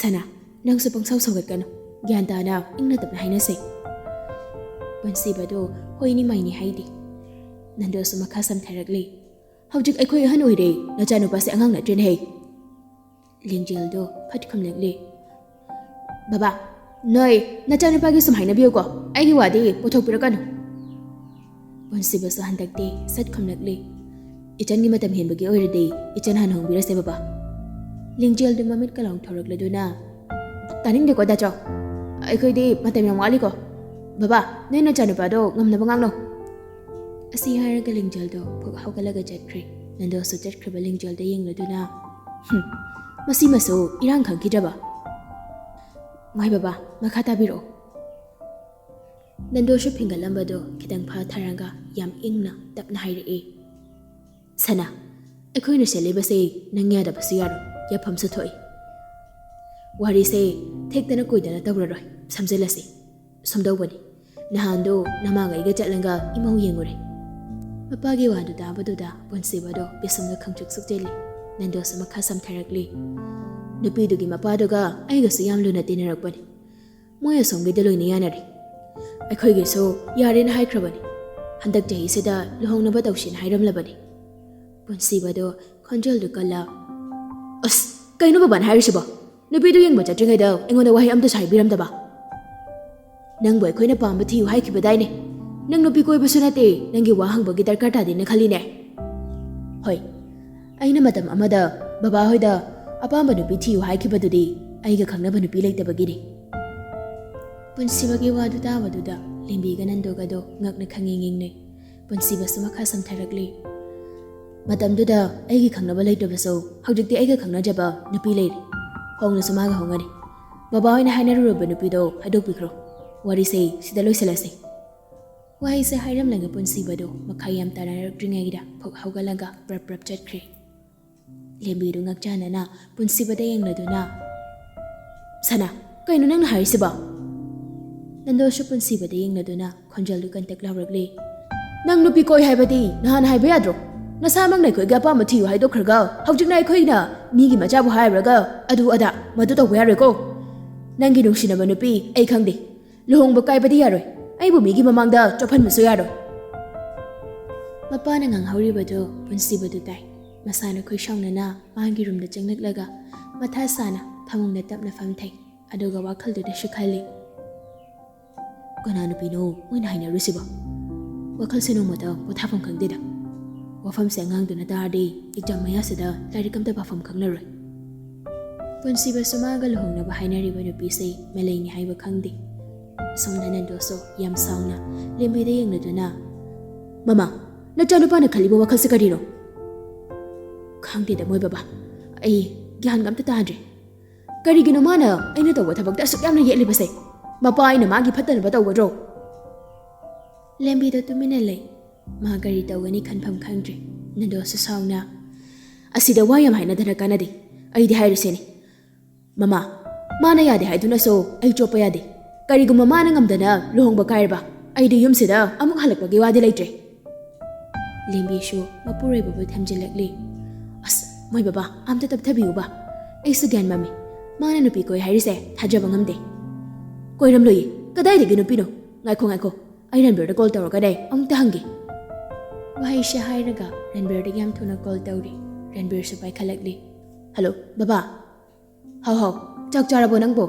"ꯁꯅꯥ, ꯅꯪꯁꯨ ꯄꯪꯁꯥꯎ ꯁꯥꯎꯒꯠꯀꯅꯨ꯫ ꯒ꯭ꯌꯥꯟ ꯇꯥꯅ ꯏꯪꯅ ꯇꯞꯅ ꯍꯥꯏꯅꯁꯦ꯫" ꯄꯨꯟꯁꯤꯕꯗꯨ ꯍꯣꯏꯅꯤ ꯃꯥꯏꯅꯤ ꯍꯥꯏꯗꯦ꯫ ꯅꯟꯗꯣꯁꯨ ꯃꯈꯥ ꯁꯝꯊꯔꯛꯂꯤ꯫ "ꯍꯧꯖꯤꯛ ꯑꯩꯈꯣꯏ ꯑꯍꯟ ꯑꯣꯏꯔꯦ꯫ ꯅꯆꯥꯅꯨꯄꯥꯁꯦ ꯑꯉꯥꯡ ꯅꯠꯇ꯭ꯔꯦꯅꯦꯍꯦ꯫" ꯂꯤꯡꯖꯦꯜꯗꯣ ꯐꯠ ꯈꯨꯝꯂꯛꯂꯤ꯫ "ꯕꯕꯥ, ꯅꯣꯏ ꯅꯆꯥꯅꯨꯄꯥꯒꯤ ꯁꯨꯝ ꯍꯥꯏꯅꯕꯤꯌꯨꯀꯣ, ꯑꯩꯒꯤ ꯋꯥꯗꯤ ꯄꯨꯊꯣꯛꯄꯤꯔꯛꯀꯅꯨ꯫" ꯄꯨꯟꯁꯤꯕꯁꯨ ꯍꯟꯗꯛꯇꯤ ꯁꯠ ꯈꯨꯝꯂꯛꯂꯤ꯫ "ꯏꯆꯟꯒꯤ ꯃꯇꯝ ꯍꯦꯟꯕꯒꯤ ꯑꯣꯏꯔꯗꯤ ꯏꯆꯟ ꯍꯥꯟꯅ ꯍꯣꯡꯕꯤꯔꯁꯦ, ꯕꯕꯥ꯫" ꯂꯤꯡꯖꯦꯜꯗꯨ ꯃꯃꯤꯠꯀ ꯂꯥꯎꯊꯣꯔꯛꯂꯗꯨꯅ, "ꯇꯥꯅꯤꯡꯗꯦꯀꯣ, ꯗꯥꯆꯧ꯫ ꯑꯩꯈꯣꯏꯗꯤ ꯃꯇꯝ ꯌꯥꯝ ꯋꯥꯠꯂꯤꯀꯣ꯫ ꯕꯕꯥ, ꯅꯣꯏ ꯅꯆꯥꯅꯨꯄꯥꯗꯣ ꯉꯝꯅꯕ ꯉꯥꯡꯅꯧ꯫" ꯑꯁꯤ ꯍꯥꯏꯔꯒ ꯂꯤꯡꯖꯦꯜꯗꯣ ꯐꯨꯛ ꯍꯧꯒꯠꯂꯒ ꯆꯠꯈ꯭ꯔꯦ꯫ ꯅꯟꯗꯣꯁꯨ ꯆꯠꯈ꯭ꯔꯤꯕ ꯂꯤꯡꯖꯦꯜꯗ ꯌꯦꯡꯂꯗꯨꯅ, "ꯍꯨꯝ, ꯃꯁꯤꯃꯁꯨ ꯏꯔꯥꯡ ꯈꯪꯈꯤꯗ꯭ꯔꯕ? ꯃꯥꯏ ꯕꯕꯥ, ꯃꯈꯥ ꯇꯥꯕꯤꯔꯛꯑꯣ꯫" ꯅꯟꯗꯣꯁꯨ ꯐꯤꯡꯒꯠꯂꯝꯕꯗꯣ ꯈꯤꯇꯪ ꯐꯥꯊꯔꯒ ꯌꯥꯝ ꯏꯪꯅ ꯇꯞꯅ ꯍꯥꯏꯔꯛꯏ, "ꯁꯅꯥ, ꯑꯩꯈꯣꯏꯅ ꯁꯦꯠꯂꯤꯕꯁꯦ ꯅꯪ ꯌꯥꯗꯕꯁꯨ ꯌꯥꯔꯣꯏ, ꯌꯥꯐꯝꯁꯨ ꯊꯣꯛꯏ꯫ ꯋꯥꯔꯤꯁꯦ ꯊꯦꯛꯇꯅ ꯀꯣꯏꯗꯅ ꯇꯧꯔꯔꯣꯏ, ꯁꯝꯖꯤꯜꯂꯁꯤ꯫ ꯁꯨꯝꯗꯧꯕꯅꯤ, ꯅꯍꯥꯟꯗꯣ ꯅꯃꯥꯒ ꯑꯩꯒ ꯆꯠꯂꯒ ꯏꯃꯧ ꯌꯦꯡꯉꯨꯔꯦ꯫" ꯃꯄꯥꯒꯤ ꯋꯥꯗꯨ ꯇꯥꯕꯗꯨꯗ ꯄꯨꯟꯁꯤꯕꯗꯣ ꯄꯤꯁꯨꯝꯗ ꯈꯪꯆꯨꯛ ꯆꯨꯛꯆꯤꯜꯂꯤ꯫ ꯅꯟꯗꯣꯁꯨ ꯃꯈꯥ ꯁꯝꯊꯔꯛꯂꯤ꯫ "ꯅꯨꯄꯤꯗꯨꯒꯤ ꯃꯄꯥꯗꯨꯒ ꯑꯩꯒꯁꯨ ꯌꯥꯝ ꯂꯨꯅ ꯇꯤꯟꯅꯔꯛꯄꯅꯤ꯫ ꯃꯣꯏ ꯑꯁꯣꯝꯒꯤꯗ ꯂꯣꯏꯅ ꯌꯥꯅꯔꯦ꯫ ꯑꯩꯈꯣꯏꯒꯤꯁꯨ ꯌꯥꯔꯦꯅ ꯍꯥꯏꯈ꯭ꯔꯕꯅꯤ꯫ ꯍꯟꯗꯛ ꯆꯍꯤꯁꯤꯗ ꯂꯨꯍꯣꯡꯅꯕ ꯇꯧꯁꯦꯅ ꯍꯥꯏꯔꯝꯂꯕꯅꯤ꯫" ꯄꯨꯟꯁꯤꯕꯗꯣ ꯈꯣꯟꯖꯦꯜꯗꯨ ꯀꯜꯂ, "ꯑꯁ, ꯀꯩꯅꯣ ꯕꯕꯥꯅ ꯍꯥꯏꯔꯤꯁꯤꯕꯣ? ꯅꯨꯄꯤꯗꯨ ꯌꯦꯡꯕ ꯆꯠꯇ꯭ꯔꯤꯉꯩꯗ ꯑꯩꯉꯣꯟꯗ ꯋꯥꯍꯩ ꯑꯝꯇꯁꯨ ꯍꯥꯏꯕꯤꯔꯝꯗꯕ? ꯅꯪꯕꯨ ꯑꯩꯈꯣꯏꯅ ꯄꯥꯝꯕ ꯊꯤꯌꯨ ꯍꯥꯏꯈꯤꯕꯗꯥꯏꯅꯦ? ꯅꯪ ꯅꯨꯄꯤ ꯀꯣꯏꯕꯁꯨ ꯅꯠꯇꯦ, ꯅꯪꯒꯤ ꯋꯥ ꯍꯪꯕꯒꯤ ꯗꯔꯀꯥꯔ ꯇꯥꯗꯦꯅ ꯈꯜꯂꯤꯅꯦ꯫ ꯍꯣꯏ, ꯑꯩꯅ ꯃꯇꯝ ꯑꯃꯗ ꯕꯕꯥ ꯍꯣꯏꯗ ꯑꯄꯥꯝꯕ ꯅꯨꯄꯤ ꯊꯤꯌꯨ ꯍꯥꯏꯈꯤꯕꯗꯨꯗꯤ ꯑꯩꯒ ꯈꯪꯅꯕ ꯅꯨꯄꯤ ꯂꯩꯇꯕꯒꯤꯅꯤ꯫ ꯄꯨꯟꯁꯤꯕꯒꯤ ꯋꯥꯗꯨ ꯇꯥꯕꯗꯨꯗ ꯂꯦꯝꯕꯤꯒ ꯅꯟꯗꯣꯒꯗꯣ ꯉꯛꯅ ꯈꯪꯌꯦꯡ ꯌꯦꯡꯅꯩ꯫ ꯄꯨꯟꯁꯤꯕꯁꯨ ꯃꯈꯥ ꯁꯝꯊꯔꯛꯂꯤ꯫ ꯃꯇꯝꯗꯨꯗ ꯑꯩꯒꯤ ꯈꯪꯅꯕ ꯂꯩꯇ꯭ꯔꯕꯁꯨ ꯍꯧꯖꯤꯛꯇꯤ ꯑꯩꯒ ꯈꯪꯅꯖꯕ ꯅꯨꯄꯤ ꯂꯩꯔꯦ꯫ ꯍꯣꯡꯂꯁꯨ ꯃꯥꯒ ꯍꯣꯡꯉꯅꯤ꯫ ꯕꯕꯥ ꯍꯣꯏꯅ ꯍꯥꯏꯅꯔꯨꯔꯕ ꯅꯨꯄꯤꯗꯣ ꯍꯥꯏꯗꯣꯛꯄꯤꯈ꯭ꯔꯣ꯫ ꯋꯥꯔꯤꯁꯦ ꯁꯤꯗ ꯂꯣꯏꯁꯤꯜꯂꯁꯤ꯫ ꯋꯥꯍꯩꯁꯦ ꯍꯥꯏꯔꯝꯂꯒ ꯄꯨꯟꯁꯤꯕꯗꯣ ꯃꯈꯥ ꯌꯥꯝ ꯇꯥꯅꯔꯛꯇ꯭ꯔꯤꯉꯩꯗ ꯐꯨꯛ ꯍꯧꯒꯠꯂꯒ ꯄ꯭ꯔꯞ ꯄ꯭ꯔꯞ ꯆꯠꯈ꯭ꯔꯦ꯫ ꯂꯦꯝꯕꯤꯗꯨ ꯉꯛꯆꯥꯅꯅ ꯄꯨꯟꯁꯤꯕꯗ ꯌꯦꯡꯂꯗꯨꯅ, "ꯁꯅꯥ, ꯀꯩꯅꯣ ꯅꯪꯅ ꯍꯥꯏꯔꯤꯁꯤꯕꯣ?" ꯅꯟꯗꯣꯁꯨ ꯄꯨꯟꯁꯤꯕꯗ ꯌꯦꯡꯂꯗꯨꯅ ꯈꯣꯟꯖꯦꯜꯗꯨ ꯀꯟꯇꯛ ꯂꯥꯎꯔꯛꯂꯤ꯫ "ꯅꯪ ꯅꯨꯄꯤ ꯀꯣꯏ ꯍꯥꯏꯕꯗꯤ ꯅꯍꯥꯟ ꯍꯥꯏꯕ ꯌꯥꯗ꯭ꯔꯣ? ꯅꯁꯥꯃꯛꯅ ꯑꯩꯈꯣꯏꯒꯤ ꯑꯄꯥꯝꯕ ꯊꯤꯌꯨ ꯍꯥꯏꯗꯣꯛꯈ꯭ꯔꯒ ꯍꯧꯖꯤꯛꯅ ꯑꯩꯈꯣꯏꯅ ꯃꯤꯒꯤ ꯃꯆꯥꯕꯨ ꯍꯥꯏꯔꯨꯔꯒ ꯑꯗꯨ ꯑꯗꯥ ꯃꯗꯨ ꯇꯧꯕ ꯌꯥꯔꯣꯏꯀꯣ꯫ ꯅꯪꯒꯤ ꯅꯨꯡꯁꯤꯅꯕ ꯅꯨꯄꯤ ꯑꯩ ꯈꯪꯗꯦ꯫ ꯂꯨꯍꯣꯡꯕ ꯀꯥꯏꯕꯗꯤ ꯌꯥꯔꯣꯏ꯫ ꯑꯩꯕꯨ ꯃꯤꯒꯤ ꯃꯃꯥꯡꯗ ꯆꯣꯞꯍꯟꯕꯁꯨ ꯌꯥꯔꯣꯏ꯫" ꯃꯄꯥꯅ ꯉꯥꯡꯍꯧꯔꯤꯕꯗꯨ ꯄꯨꯟꯁꯤꯕꯗꯨ ꯇꯥꯏ꯫ ꯃꯁꯥꯅ ꯈꯣꯏꯁꯥꯎꯅꯅ ꯃꯥꯒꯤ ꯔꯨꯝꯗ ꯆꯪꯂꯛꯂꯒ ꯃꯊꯥ ꯁꯥꯅ ꯐꯃꯨꯡꯗ ꯇꯞꯅ ꯐꯝꯊꯩ꯫ ꯑꯗꯨꯒ ꯋꯥꯈꯜꯗꯨꯗꯁꯨ ꯈꯜꯂꯤ, "ꯀꯅꯥ ꯅꯨꯄꯤꯅꯣ ꯃꯣꯏꯅ ꯍꯥꯏꯅꯔꯨꯁꯤꯕꯣ? ꯋꯥꯈꯜꯁꯦ ꯅꯣꯡꯃꯇ ꯄꯣꯊꯥꯐꯝ ꯈꯪꯗꯦꯗ꯫ ꯋꯥꯐꯝꯁꯦ ꯑꯉꯥꯡꯗꯨꯅ ꯇꯥꯔꯗꯤ ꯑꯦꯛꯖꯥꯝ ꯃꯌꯥꯁꯤꯗ ꯂꯥꯏꯔꯤꯛ ꯑꯝꯇ ꯄꯥꯐꯝ ꯈꯪꯂꯔꯣꯏ꯫" ꯄꯨꯟꯁꯤꯕꯁꯨ ꯃꯥꯒ ꯂꯨꯍꯣꯡꯅꯕ ꯍꯥꯏꯅꯔꯤꯕ ꯅꯨꯄꯤꯁꯦ ꯃꯂꯩꯅꯤ ꯍꯥꯏꯕ ꯈꯪꯗꯦ꯫ ꯁꯣꯝꯗ ꯅꯟꯗꯣꯁꯨ ꯌꯥꯝ ꯁꯥꯎꯅ ꯂꯦꯝꯕꯤꯗ ꯌꯦꯡꯂꯗꯨꯅ, "ꯃꯃꯥ, ꯅꯆꯥꯅꯨꯄꯥꯅ ꯈꯜꯂꯤꯕ ꯋꯥꯈꯜꯁꯦ ꯀꯔꯤꯅꯣ?" "ꯈꯪꯗꯦꯗ ꯃꯣꯏ ꯕꯕꯥ, ꯑꯩ ꯒ꯭ꯌꯥꯟꯒ ꯑꯝꯇ ꯇꯥꯗ꯭ꯔꯦ꯫ ꯀꯔꯤꯒꯤꯅꯣ ꯃꯥꯅ ꯑꯩꯅ ꯇꯧꯕ ꯊꯕꯛꯇ ꯑꯁꯨꯛ ꯌꯥꯝꯅ ꯌꯦꯠꯂꯤꯕꯁꯦ? ꯃꯄꯥ ꯑꯩꯅ ꯃꯥꯒꯤ ꯐꯠꯇꯅꯕ ꯇꯧꯒꯗ꯭ꯔꯣ?" ꯂꯦꯝꯕꯤꯗꯣ ꯇꯨꯃꯤꯟꯅ ꯂꯩ꯫ ꯃꯥ ꯀꯔꯤ ꯇꯧꯒꯅꯤ ꯈꯟꯐꯝ ꯈꯪꯗ꯭ꯔꯦ꯫ ꯅꯟꯗꯣꯁꯨ ꯁꯥꯎꯅ, "ꯑꯁꯤꯗ ꯋꯥ ꯌꯥꯝ ꯍꯥꯏꯅꯗꯅ ꯀꯥꯟꯅꯗꯦ꯫ ꯑꯩꯗꯤ ꯍꯥꯏꯔꯤꯁꯤꯅꯤ꯫ ꯃꯃꯥ, ꯃꯥꯅ ꯌꯥꯗꯦ ꯍꯥꯏꯗꯨꯅꯁꯨ ꯑꯩ ꯆꯣꯞꯄ ꯌꯥꯗꯦ꯫ ꯀꯔꯤꯒꯨꯝꯕ ꯃꯥꯅ ꯉꯝꯗꯅ ꯂꯨꯍꯣꯡꯕ ꯀꯥꯏꯔꯕ, ꯑꯩꯗꯤ ꯌꯨꯝꯁꯤꯗ ꯑꯃꯨꯛ ꯍꯜꯂꯛꯄꯒꯤ ꯋꯥꯗꯤ ꯂꯩꯇ꯭ꯔꯦ꯫" ꯂꯦꯝꯕꯤꯁꯨ ꯃꯄꯨꯔꯣꯏꯕꯕꯨ ꯊꯦꯝꯖꯤꯜꯂꯛꯂꯤ꯫ "ꯑꯁ, ꯃꯣꯏ ꯕꯕꯥ, ꯑꯝꯇ ꯇꯞꯊꯕꯤꯌꯨꯕ꯫ ꯑꯩꯁꯨ ꯒ꯭ꯌꯥꯟ ꯃꯝꯃꯤ꯫ ꯃꯥꯅ ꯅꯨꯄꯤ ꯀꯣꯏ ꯍꯥꯏꯔꯤꯁꯦ ꯊꯥꯖꯕ ꯉꯝꯗꯦ꯫" "ꯀꯣꯏꯔꯝꯂꯣꯏꯌꯦ꯫ ꯀꯗꯥꯏꯗꯒꯤ ꯅꯨꯄꯤꯅꯣ? ꯉꯥꯏꯈꯣ, ꯉꯥꯏꯈꯣ꯫ ꯑꯩ ꯔꯟꯕꯤꯔꯗ ꯀꯣꯜ ꯇꯧꯔꯒꯅꯦ ꯑꯃꯨꯛꯇ ꯍꯪꯒꯦ꯫" ꯋꯥꯍꯩꯁꯦ ꯍꯥꯏꯔꯒ ꯔꯟꯕꯤꯔꯗꯒꯤ ꯌꯥꯝ ꯊꯨꯅ ꯀꯣꯜ ꯇꯧꯔꯤ꯫ ꯔꯟꯕꯤꯔꯁꯨ ꯄꯥꯏꯈꯠꯂꯛꯂꯤ꯫ "ꯍꯜꯂꯣ, ꯕꯕꯥ꯫" "ꯍꯥꯎ, ꯍꯥꯎ꯫ ꯆꯥꯛ ꯆꯥꯔꯕꯣ ꯅꯪꯕꯣ?"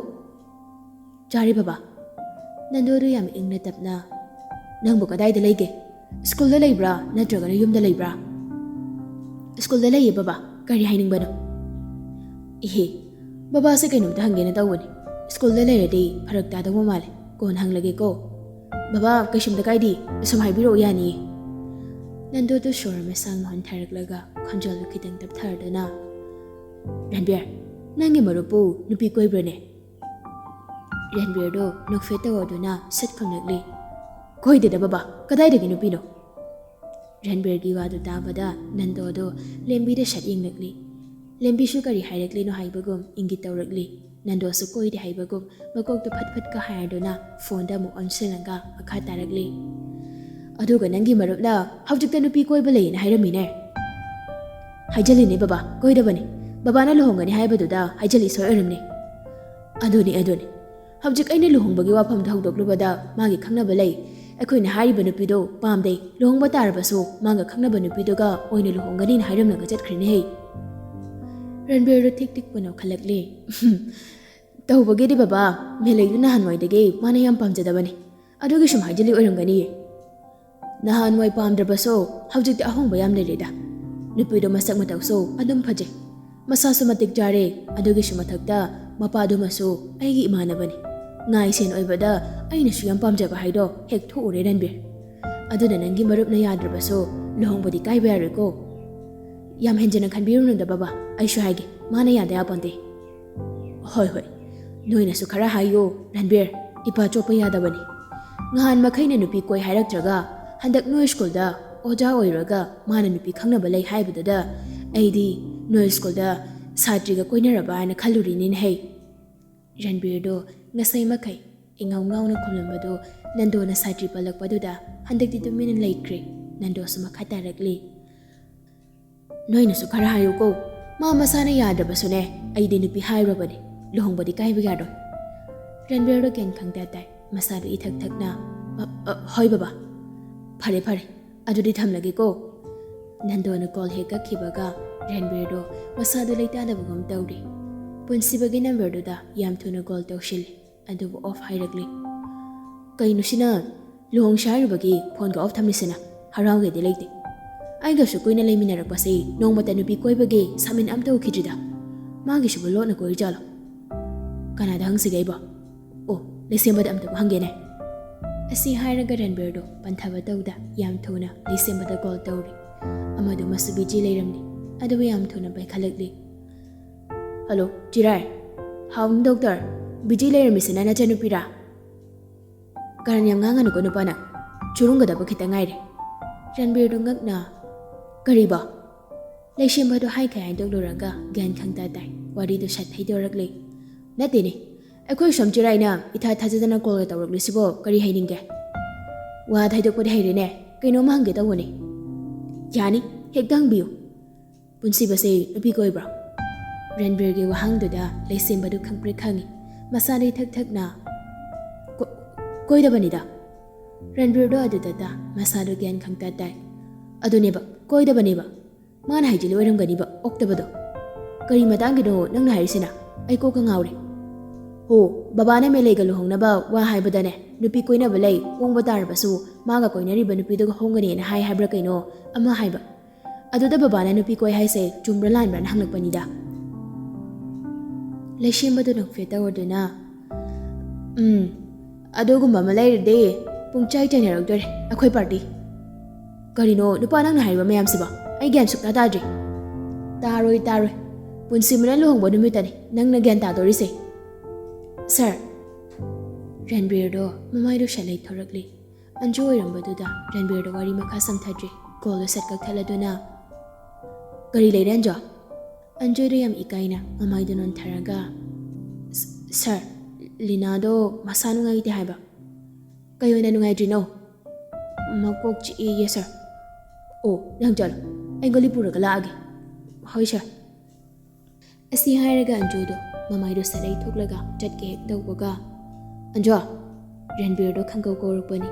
"ꯆꯥꯔꯦ ꯕꯕꯥ꯫" ꯅꯟꯗꯣꯗꯨ ꯌꯥꯝ ꯏꯪꯅ ꯇꯞꯅ, "ꯅꯪꯕꯨ ꯀꯗꯥꯏꯗ ꯂꯩꯒꯦ? ꯁ꯭ꯀꯨꯜꯗ ꯂꯩꯕ꯭ꯔꯥ ꯅꯠꯇ꯭ꯔꯒꯅ ꯌꯨꯝꯗ ꯂꯩꯕ꯭ꯔꯥ?" "ꯁ꯭ꯀꯨꯜꯗ ꯂꯩꯌꯦ ꯕꯕꯥ꯫ ꯀꯔꯤ ꯍꯥꯏꯅꯤꯡꯕꯅꯣ?" "ꯏꯍꯦ, ꯕꯕꯥꯁꯦ ꯀꯩꯅꯣꯝꯇ ꯍꯪꯒꯦꯅ ꯇꯧꯕꯅꯤ꯫ ꯁ꯭ꯀꯨꯜꯗ ꯂꯩꯔꯗꯤ ꯐꯔꯛ ꯇꯥꯗꯧꯕ ꯃꯥꯜꯂꯦ꯫ ꯀꯣꯟꯅ ꯍꯪꯂꯒꯦꯀꯣ꯫" "ꯕꯕꯥ, ꯀꯩꯁꯨꯝꯇ ꯀꯥꯏꯗꯦ, ꯑꯁꯨꯝ ꯍꯥꯏꯕꯤꯔꯛꯑꯣ, ꯌꯥꯅꯤꯌꯦ꯫" ꯅꯟꯗꯣꯗꯨ ꯁꯣꯔ ꯑꯃ ꯁꯥꯡꯅ ꯍꯣꯟꯊꯔꯛꯂꯒ ꯈꯣꯟꯖꯦꯜꯗꯨ ꯈꯤꯇꯪ ꯇꯞꯊꯔꯗꯨꯅ, "ꯔꯟꯕꯤꯔ, ꯅꯪꯒꯤ ꯃꯔꯨꯞꯄꯨ ꯅꯨꯄꯤ ꯀꯣꯏꯕ꯭ꯔꯅꯦ?" ꯔꯟꯕꯤꯔꯗꯨ ꯅꯣꯛꯐꯦꯠ ꯇꯧꯔꯗꯨꯅ ꯁꯠ ꯈꯨꯝꯂꯛꯂꯤ, "ꯀꯣꯏꯗꯦꯗ ꯕꯕꯥ, ꯀꯗꯥꯏꯗꯒꯤ ꯅꯨꯄꯤꯅꯣ?" ꯔꯟꯕꯤꯔꯒꯤ ꯋꯥꯗꯨ ꯇꯥꯕꯗ ꯅꯟꯗꯣꯗꯨ ꯂꯦꯝꯕꯤꯗ ꯁꯠ ꯌꯦꯡꯂꯛꯂꯤ꯫ ꯂꯦꯝꯕꯤꯁꯨ ꯀꯔꯤ ꯍꯥꯏꯔꯛꯂꯤꯅꯣ ꯍꯥꯏꯕꯒꯨꯝ ꯏꯪꯒꯤꯠ ꯇꯧꯔꯛꯂꯤ꯫ ꯅꯟꯗꯣꯁꯨ ꯀꯣꯏꯗꯦ ꯍꯥꯏꯕꯒꯨꯝ ꯃꯀꯣꯛꯇꯨ ꯐꯠ ꯐꯠꯀ ꯍꯥꯏꯔꯗꯨꯅ ꯐꯣꯟꯗ ꯑꯃꯨꯛ ꯑꯣꯟꯁꯤꯜꯂꯒ ꯃꯈꯥ ꯇꯥꯔꯛꯂꯤ, "ꯑꯗꯨꯒ ꯅꯪꯒꯤ ꯃꯔꯨꯞꯅ ꯍꯧꯖꯤꯛꯇ ꯅꯨꯄꯤ ꯀꯣꯏꯕ ꯂꯩꯌꯦꯅ ꯍꯥꯏꯔꯝꯃꯤꯅꯦ?" "ꯍꯥꯏꯖꯜꯂꯤꯅꯦ ꯕꯕꯥ, ꯀꯣꯏꯗꯕꯅꯤ꯫ ꯕꯕꯥꯅ ꯂꯨꯍꯣꯡꯒꯅꯤ ꯍꯥꯏꯕꯗꯨꯗ ꯍꯥꯏꯖꯜꯂꯤ ꯁꯣꯏ ꯑꯣꯏꯔꯝꯅꯤ꯫" "ꯑꯗꯨꯅꯤ, ꯑꯗꯨꯅꯤ꯫ ꯍꯧꯖꯤꯛ ꯑꯩꯅ ꯂꯨꯍꯣꯡꯕꯒꯤ ꯋꯥꯐꯝꯗꯣ ꯍꯧꯗꯣꯛꯂꯨꯕꯗ ꯃꯥꯒꯤ ꯈꯪꯅꯕ ꯂꯩ꯫ ꯑꯩꯈꯣꯏꯅ ꯍꯥꯏꯔꯤꯕ ꯅꯨꯄꯤꯗꯣ ꯄꯥꯝꯗꯦ꯫ ꯂꯨꯍꯣꯡꯕ ꯇꯥꯔꯕꯁꯨ ꯃꯥꯒ ꯈꯪꯅꯕ ꯅꯨꯄꯤꯗꯨꯒ ꯑꯣꯏꯅ ꯂꯨꯍꯣꯡꯒꯅꯤꯅ ꯍꯥꯏꯔꯝꯂꯒ ꯆꯠꯈ꯭ꯔꯦꯅꯦꯍꯦ꯫" ꯔꯟꯕꯤꯔꯗꯨ ꯊꯤꯛ ꯊꯤꯛ ꯄꯨꯅꯣꯛꯈꯠꯂꯛꯂꯦ꯫ "ꯇꯧꯕꯒꯤꯗꯤ ꯕꯕꯥ, ꯃꯦꯂꯩꯗꯨ ꯅꯍꯥꯟꯋꯥꯏꯗꯒꯤ ꯃꯥꯅ ꯌꯥꯝ ꯄꯥꯝꯖꯗꯕꯅꯤ꯫ ꯑꯗꯨꯒꯤ ꯁꯨꯝ ꯍꯥꯏꯖꯤꯜꯂꯤ ꯑꯣꯏꯔꯝꯒꯅꯤꯌꯦ꯫ ꯅꯍꯥꯟꯋꯥꯏ ꯄꯥꯝꯗ꯭ꯔꯕꯁꯨ ꯍꯧꯖꯤꯛꯇꯤ ꯑꯍꯣꯡꯕ ꯌꯥꯝ ꯂꯩꯔꯦꯗ꯫ ꯅꯨꯄꯤꯗꯣ ꯃꯁꯛ ꯃꯇꯧꯁꯨ ꯑꯗꯨꯝ ꯐꯖꯩ꯫ ꯃꯁꯥꯁꯨ ꯃꯇꯤꯛ ꯆꯥꯔꯦ꯫ ꯑꯗꯨꯒꯤꯁꯨ ꯃꯊꯛꯇ ꯃꯄꯥꯗꯨꯃꯁꯨ ꯑꯩꯒꯤ ꯏꯃꯥꯟꯅꯕꯅꯤ꯫ ꯉꯥꯏ ꯁꯦꯟ ꯑꯣꯏꯕꯗ ꯑꯩꯅꯁꯨ ꯌꯥꯝ ꯄꯥꯝꯖꯕ ꯍꯥꯏꯗꯣ ꯍꯦꯛ ꯊꯣꯛꯎꯔꯦ ꯔꯟꯕꯤꯔ꯫ ꯑꯗꯨꯅ ꯅꯪꯒꯤ ꯃꯔꯨꯞꯅ ꯌꯥꯗ꯭ꯔꯕꯁꯨ ꯂꯨꯍꯣꯡꯕꯗꯤ ꯀꯥꯏꯕ ꯌꯥꯔꯣꯏꯀꯣ꯫" "ꯌꯥꯝ ꯍꯦꯟꯖꯤꯟꯅ ꯈꯟꯕꯤꯔꯨꯅꯨꯗ ꯕꯕꯥ, ꯑꯩꯁꯨ ꯍꯥꯏꯒꯦ, ꯃꯥꯅ ꯌꯥꯗ ꯌꯥꯄꯣꯟꯇꯦ꯫" "ꯍꯣꯏ, ꯍꯣꯏ, ꯅꯣꯏꯅꯁꯨ ꯈꯔ ꯍꯥꯏꯌꯨ ꯔꯟꯕꯤꯔ, ꯏꯄꯥ ꯆꯣꯞꯄ ꯌꯥꯗꯕꯅꯤ꯫ ꯉꯍꯥꯟ ꯃꯈꯩꯅ ꯅꯨꯄꯤ ꯀꯣꯏ ꯍꯥꯏꯔꯛꯇ꯭ꯔꯒ ꯍꯟꯗꯛ ꯅꯣꯏ ꯁ꯭ꯀꯨꯜꯗ ꯑꯣꯖꯥ ꯑꯣꯏꯔꯒ ꯃꯥꯅ ꯅꯨꯄꯤ ꯈꯪꯅꯕ ꯂꯩ ꯍꯥꯏꯕꯗꯨꯗ ꯑꯩꯗꯤ ꯅꯣꯏ ꯁ꯭ꯀꯨꯜꯗ ꯁꯥꯇ꯭ꯔꯤꯒ ꯀꯣꯏꯅꯔꯕ ꯍꯥꯏꯅ ꯈꯜꯂꯨꯔꯤꯅꯤꯅꯦꯍꯦ꯫" ꯔꯟꯕꯤꯔꯗꯣ ꯉꯁꯥꯏ ꯃꯈꯩ ꯏꯉꯥꯎ ꯉꯥꯎꯅ ꯈꯨꯝꯂꯝꯕꯗꯨ ꯅꯟꯗꯣꯅ ꯁꯥꯇ꯭ꯔꯤ ꯄꯜꯂꯛꯄꯗꯨꯗ ꯍꯟꯗꯛꯇꯤ ꯇꯨꯃꯤꯟꯅ ꯂꯩꯈ꯭ꯔꯦ꯫ ꯅꯟꯗꯣꯁꯨ ꯃꯈꯥ ꯇꯥꯔꯛꯂꯤ, "ꯅꯣꯏꯅꯁꯨ ꯈꯔ ꯍꯥꯏꯌꯨꯀꯣ, ꯃꯥ ꯃꯁꯥꯅ ꯌꯥꯗ꯭ꯔꯕꯁꯨꯅꯦ, ꯑꯩꯗꯤ ꯅꯨꯄꯤ ꯍꯥꯏꯔꯨꯔꯕꯅꯦ, ꯂꯨꯍꯣꯡꯕꯗꯤ ꯀꯥꯏꯕ ꯌꯥꯔꯣꯏ꯫" ꯔꯟꯕꯤꯔꯗꯣ ꯒ꯭ꯌꯥꯟ ꯈꯪꯇ ꯇꯥꯏ, ꯃꯁꯥꯗꯨ ꯏꯊꯛ ꯊꯛꯅ, "ꯑ, ꯑ, ꯍꯣꯏ ꯕꯕꯥ, ꯐꯔꯦ ꯐꯔꯦ, ꯑꯗꯨꯗꯤ ꯊꯝꯂꯒꯦꯀꯣ꯫" ꯅꯟꯗꯣꯅ ꯀꯣꯜ ꯍꯦꯛ ꯀꯛꯈꯤꯕꯒ ꯔꯟꯕꯤꯔꯗꯣ ꯃꯁꯥꯗꯨ ꯂꯩꯇꯥꯗꯕꯒꯨꯝ ꯇꯧꯔꯤ꯫ ꯄꯨꯟꯁꯤꯕꯒꯤ ꯅꯝꯕꯔꯗꯨꯗ ꯌꯥꯝ ꯊꯨꯅ ꯀꯣꯜ ꯇꯧꯁꯤꯜꯂꯤ꯫ ꯑꯗꯨꯕꯨ ꯑꯣꯐ ꯍꯥꯏꯔꯛꯂꯤ꯫ "ꯀꯩꯅꯣ ꯁꯤꯅ, ꯂꯨꯍꯣꯡꯁꯦ ꯍꯥꯏꯔꯨꯕꯒꯤ ꯐꯣꯟꯒ ꯑꯣꯐ ꯊꯝꯂꯤꯁꯤꯅ? ꯍꯔꯥꯎꯒꯦꯗꯤ ꯂꯩꯇꯦ꯫ ꯑꯩꯒꯁꯨ ꯀꯨꯏꯅ ꯂꯩꯃꯤꯟꯅꯔꯛꯄꯁꯤ ꯅꯣꯡꯃꯇ ꯅꯨꯄꯤ ꯀꯣꯏꯕꯒꯤ ꯁꯥꯃꯤꯟ ꯑꯝꯇ ꯎꯈꯤꯗ꯭ꯔꯤꯗ꯫" ꯃꯥꯒꯤꯁꯤꯕꯨ ꯂꯣꯠꯅ ꯀꯣꯏꯔꯤꯖꯥꯠꯂꯣ? ꯀꯅꯥꯗ ꯍꯪꯁꯤꯒꯦ ꯑꯩꯕꯣ? ꯑꯣ, ꯂꯩꯁꯦꯝꯕꯗ ꯑꯝꯇꯕꯨ ꯍꯪꯒꯦꯅꯦ꯫ ꯑꯁꯤ ꯍꯥꯏꯔꯒ ꯔꯟꯕꯤꯔꯗꯣ ꯄꯟꯊꯕ ꯇꯧꯗ ꯌꯥꯝ ꯊꯨꯅ ꯂꯩꯁꯦꯝꯕꯗ ꯀꯣꯜ ꯇꯧꯔꯤ꯫ ꯑꯃꯗꯨꯃꯁꯨ ꯕꯤꯖꯤ ꯂꯩꯔꯝꯂꯤ꯫ ꯑꯗꯨꯕꯨ ꯌꯥꯝ ꯊꯨꯅ ꯄꯥꯏꯈꯠꯂꯛꯂꯤ꯫ "ꯍꯜꯂꯣ, ꯆꯤꯔꯥꯏ꯫ ꯍꯥꯎꯅꯤ ꯗꯣꯛꯇꯔ, ꯕꯤꯖꯤ ꯂꯩꯔꯝꯃꯤꯁꯤꯅ ꯅꯆꯟꯅꯨꯄꯤꯔꯥ? ꯀꯔꯟ ꯌꯥꯝ ꯉꯥꯡꯒꯅꯨꯀꯣ ꯅꯨꯄꯥ ꯅꯪ꯫ ꯆꯨꯔꯨꯝꯒꯗꯕ ꯈꯤꯇꯪ ꯉꯥꯏꯔꯦ꯫" ꯔꯟꯕꯤꯔꯗꯣ ꯉꯛꯅ, "ꯀꯔꯤꯕ?" ꯂꯩꯁꯦꯝꯕꯗꯣ ꯍꯥꯏꯈꯩ ꯍꯥꯏꯗꯣꯛꯂꯨꯔꯒ ꯒ꯭ꯌꯥꯟ ꯈꯪꯇꯥ ꯇꯥꯏ꯫ ꯋꯥꯔꯤꯗꯨ ꯁꯠ ꯊꯩꯗꯣꯔꯛꯂꯦ꯫ "ꯅꯠꯇꯦꯅꯦ, ꯑꯩꯈꯣꯏ ꯁꯣꯝ ꯆꯤꯔꯥꯏꯅ ꯏꯊꯥ ꯊꯥꯖꯗꯅ ꯀꯣꯜꯒ ꯇꯧꯔꯛꯂꯤꯁꯤꯕꯣ ꯀꯔꯤ ꯍꯥꯏꯅꯤꯡꯒꯦ?" "ꯋꯥ ꯊꯩꯗꯣꯛꯄꯗꯤ ꯍꯩꯔꯦꯅꯦ, ꯀꯩꯅꯣꯝꯃ ꯍꯪꯒꯦ ꯇꯧꯕꯅꯦ꯫" "ꯌꯥꯅꯤ, ꯍꯦꯛꯇ ꯍꯪꯕꯤꯌꯨ꯫" "ꯄꯨꯟꯁꯤꯕꯁꯦ ꯅꯨꯄꯤ ꯀꯣꯏꯕ꯭ꯔꯣ?" ꯔꯟꯕꯤꯔꯒꯤ ꯋꯥꯍꯪꯗꯨꯗ ꯂꯩꯁꯦꯝꯕꯗꯨ ꯈꯪꯄ꯭ꯔꯦꯛ ꯈꯪꯉꯤ꯫ ꯃꯁꯥꯗ ꯏꯊꯛ ꯊꯛꯅ, "ꯀꯣ-, ꯀꯣꯏꯗꯕꯅꯤꯗ꯫" ꯔꯟꯕꯤꯔꯗꯣ ꯑꯗꯨꯗꯇ ꯃꯁꯥꯗꯣ ꯒ꯭ꯌꯥꯟ ꯈꯪꯇꯥ ꯇꯥꯏ꯫ "ꯑꯗꯨꯅꯦꯕ, ꯀꯣꯏꯗꯕꯅꯦꯕ꯫ ꯃꯥꯅ ꯍꯥꯏꯖꯤꯜꯂꯤ ꯑꯣꯏꯔꯝꯒꯅꯤꯕ, ꯑꯣꯛꯇꯕꯗꯣ꯫ ꯀꯔꯤ ꯃꯇꯥꯡꯒꯤꯅꯣ ꯅꯪꯅ ꯍꯥꯏꯔꯤꯁꯤꯅ? ꯑꯩ ꯀꯣꯛꯀ ꯉꯥꯎꯔꯦ꯫ ꯍꯣ, ꯕꯕꯥꯅ ꯃꯦꯂꯩꯒ ꯂꯨꯍꯣꯡꯅꯕ ꯋꯥ ꯍꯥꯏꯕꯗꯅꯦ, ꯅꯨꯄꯤ ꯀꯣꯏꯅꯕ ꯂꯩ, ꯍꯣꯡꯕ ꯇꯥꯔꯕꯁꯨ ꯃꯥꯒ ꯀꯣꯏꯅꯔꯤꯕ ꯅꯨꯄꯤꯗꯨꯒ ꯍꯣꯡꯒꯅꯤꯅ ꯍꯥꯏ ꯍꯥꯏꯕ꯭ꯔꯥ ꯀꯩꯅꯣ ꯑꯃ ꯍꯥꯏꯕ꯫ ꯑꯗꯨꯗ ꯕꯕꯥꯅ ꯅꯨꯄꯤ ꯀꯣꯏ ꯍꯥꯏꯁꯦ ꯆꯨꯝꯕ꯭ꯔꯥ ꯂꯥꯟꯕ꯭ꯔꯥꯅ ꯍꯪꯂꯛꯄꯅꯤꯗ꯫" ꯂꯩꯁꯦꯝꯕꯗꯨ ꯅꯣꯛꯐꯦꯠ ꯇꯧꯔꯗꯨꯅ, "ꯎꯝ, ꯑꯗꯨꯒꯨꯝꯕ ꯑꯃ ꯂꯩꯔꯗꯤ ꯄꯨꯡꯆꯥꯏ ꯆꯥꯏꯅꯔꯛꯇꯣꯔꯦ ꯑꯩꯈꯣꯏ ꯄꯥꯔꯇꯤ꯫" "ꯀꯔꯤꯅꯣ ꯅꯨꯄꯥ ꯅꯪꯅ ꯍꯥꯏꯔꯤꯕ ꯃꯌꯥꯝꯁꯤꯕꯣ? ꯑꯩ ꯒ꯭ꯌꯥꯟ ꯁꯨꯛꯇꯥ ꯇꯥꯗ꯭ꯔꯦ꯫" "ꯇꯥꯔꯣꯏ, ꯇꯥꯔꯣꯏ꯫ ꯄꯨꯟꯁꯤ ꯃꯔꯦꯜ ꯂꯨꯍꯣꯡꯕ ꯅꯨꯃꯤꯠꯇꯅꯤ ꯅꯪꯅ ꯒ꯭ꯌꯥꯟ ꯇꯥꯗꯣꯔꯤꯁꯦ꯫" "ꯁꯥꯔ꯫" ꯔꯟꯕꯤꯔꯗꯣ ꯃꯃꯥꯏꯗꯣ ꯁꯠ ꯂꯩꯊꯣꯔꯛꯂꯤ꯫ ꯑꯟꯖꯨ ꯑꯣꯏꯔꯝꯕꯗꯨꯗ ꯔꯟꯕꯤꯔꯗꯣ ꯋꯥꯔꯤ ꯃꯈꯥ ꯁꯝꯊꯗ꯭ꯔꯤ꯫ ꯀꯣꯜꯗꯣ ꯁꯠ ꯀꯛꯊꯠꯂꯗꯨꯅ, "ꯀꯔꯤ ꯂꯩꯔꯦ ꯑꯟꯖꯨ?" ꯑꯟꯖꯨꯗꯣ ꯌꯥꯝ ꯏꯀꯥꯏꯅ ꯃꯃꯥꯏꯗꯣ ꯅꯣꯟꯊꯔꯒ, "ꯁ-, ꯁꯥꯔ, ꯂꯤꯅꯥꯗꯣ ꯃꯁꯥ ꯅꯨꯡꯉꯥꯏꯇꯦ ꯍꯥꯏꯕ꯫" "ꯀꯩ ꯑꯣꯏꯅ ꯅꯨꯡꯉꯥꯏꯇ꯭ꯔꯤꯅꯣ?" "ꯃꯀꯣꯛ ꯆꯤꯛꯏꯌꯦ ꯁꯥꯔ꯫" "ꯑꯣ, ꯅꯪ ꯆꯠꯂꯣ, ꯑꯩ ꯒꯨꯂꯤ ꯄꯨꯔꯒ ꯂꯥꯛꯑꯒꯦ꯫" "ꯍꯣꯏ ꯁꯥꯔ꯫" ꯑꯁꯤ ꯍꯥꯏꯔꯒ ꯑꯟꯖꯨꯗꯣ ꯃꯃꯥꯏꯗꯣ ꯁꯠ ꯂꯩꯊꯣꯛꯂꯒ ꯆꯠꯀꯦ ꯍꯦꯛ ꯇꯧꯕꯒ, "ꯑꯟꯖꯨ!" ꯔꯟꯕꯤꯔꯗꯣ ꯈꯪꯀꯧ ꯀꯧꯔꯛꯄꯅꯤ꯫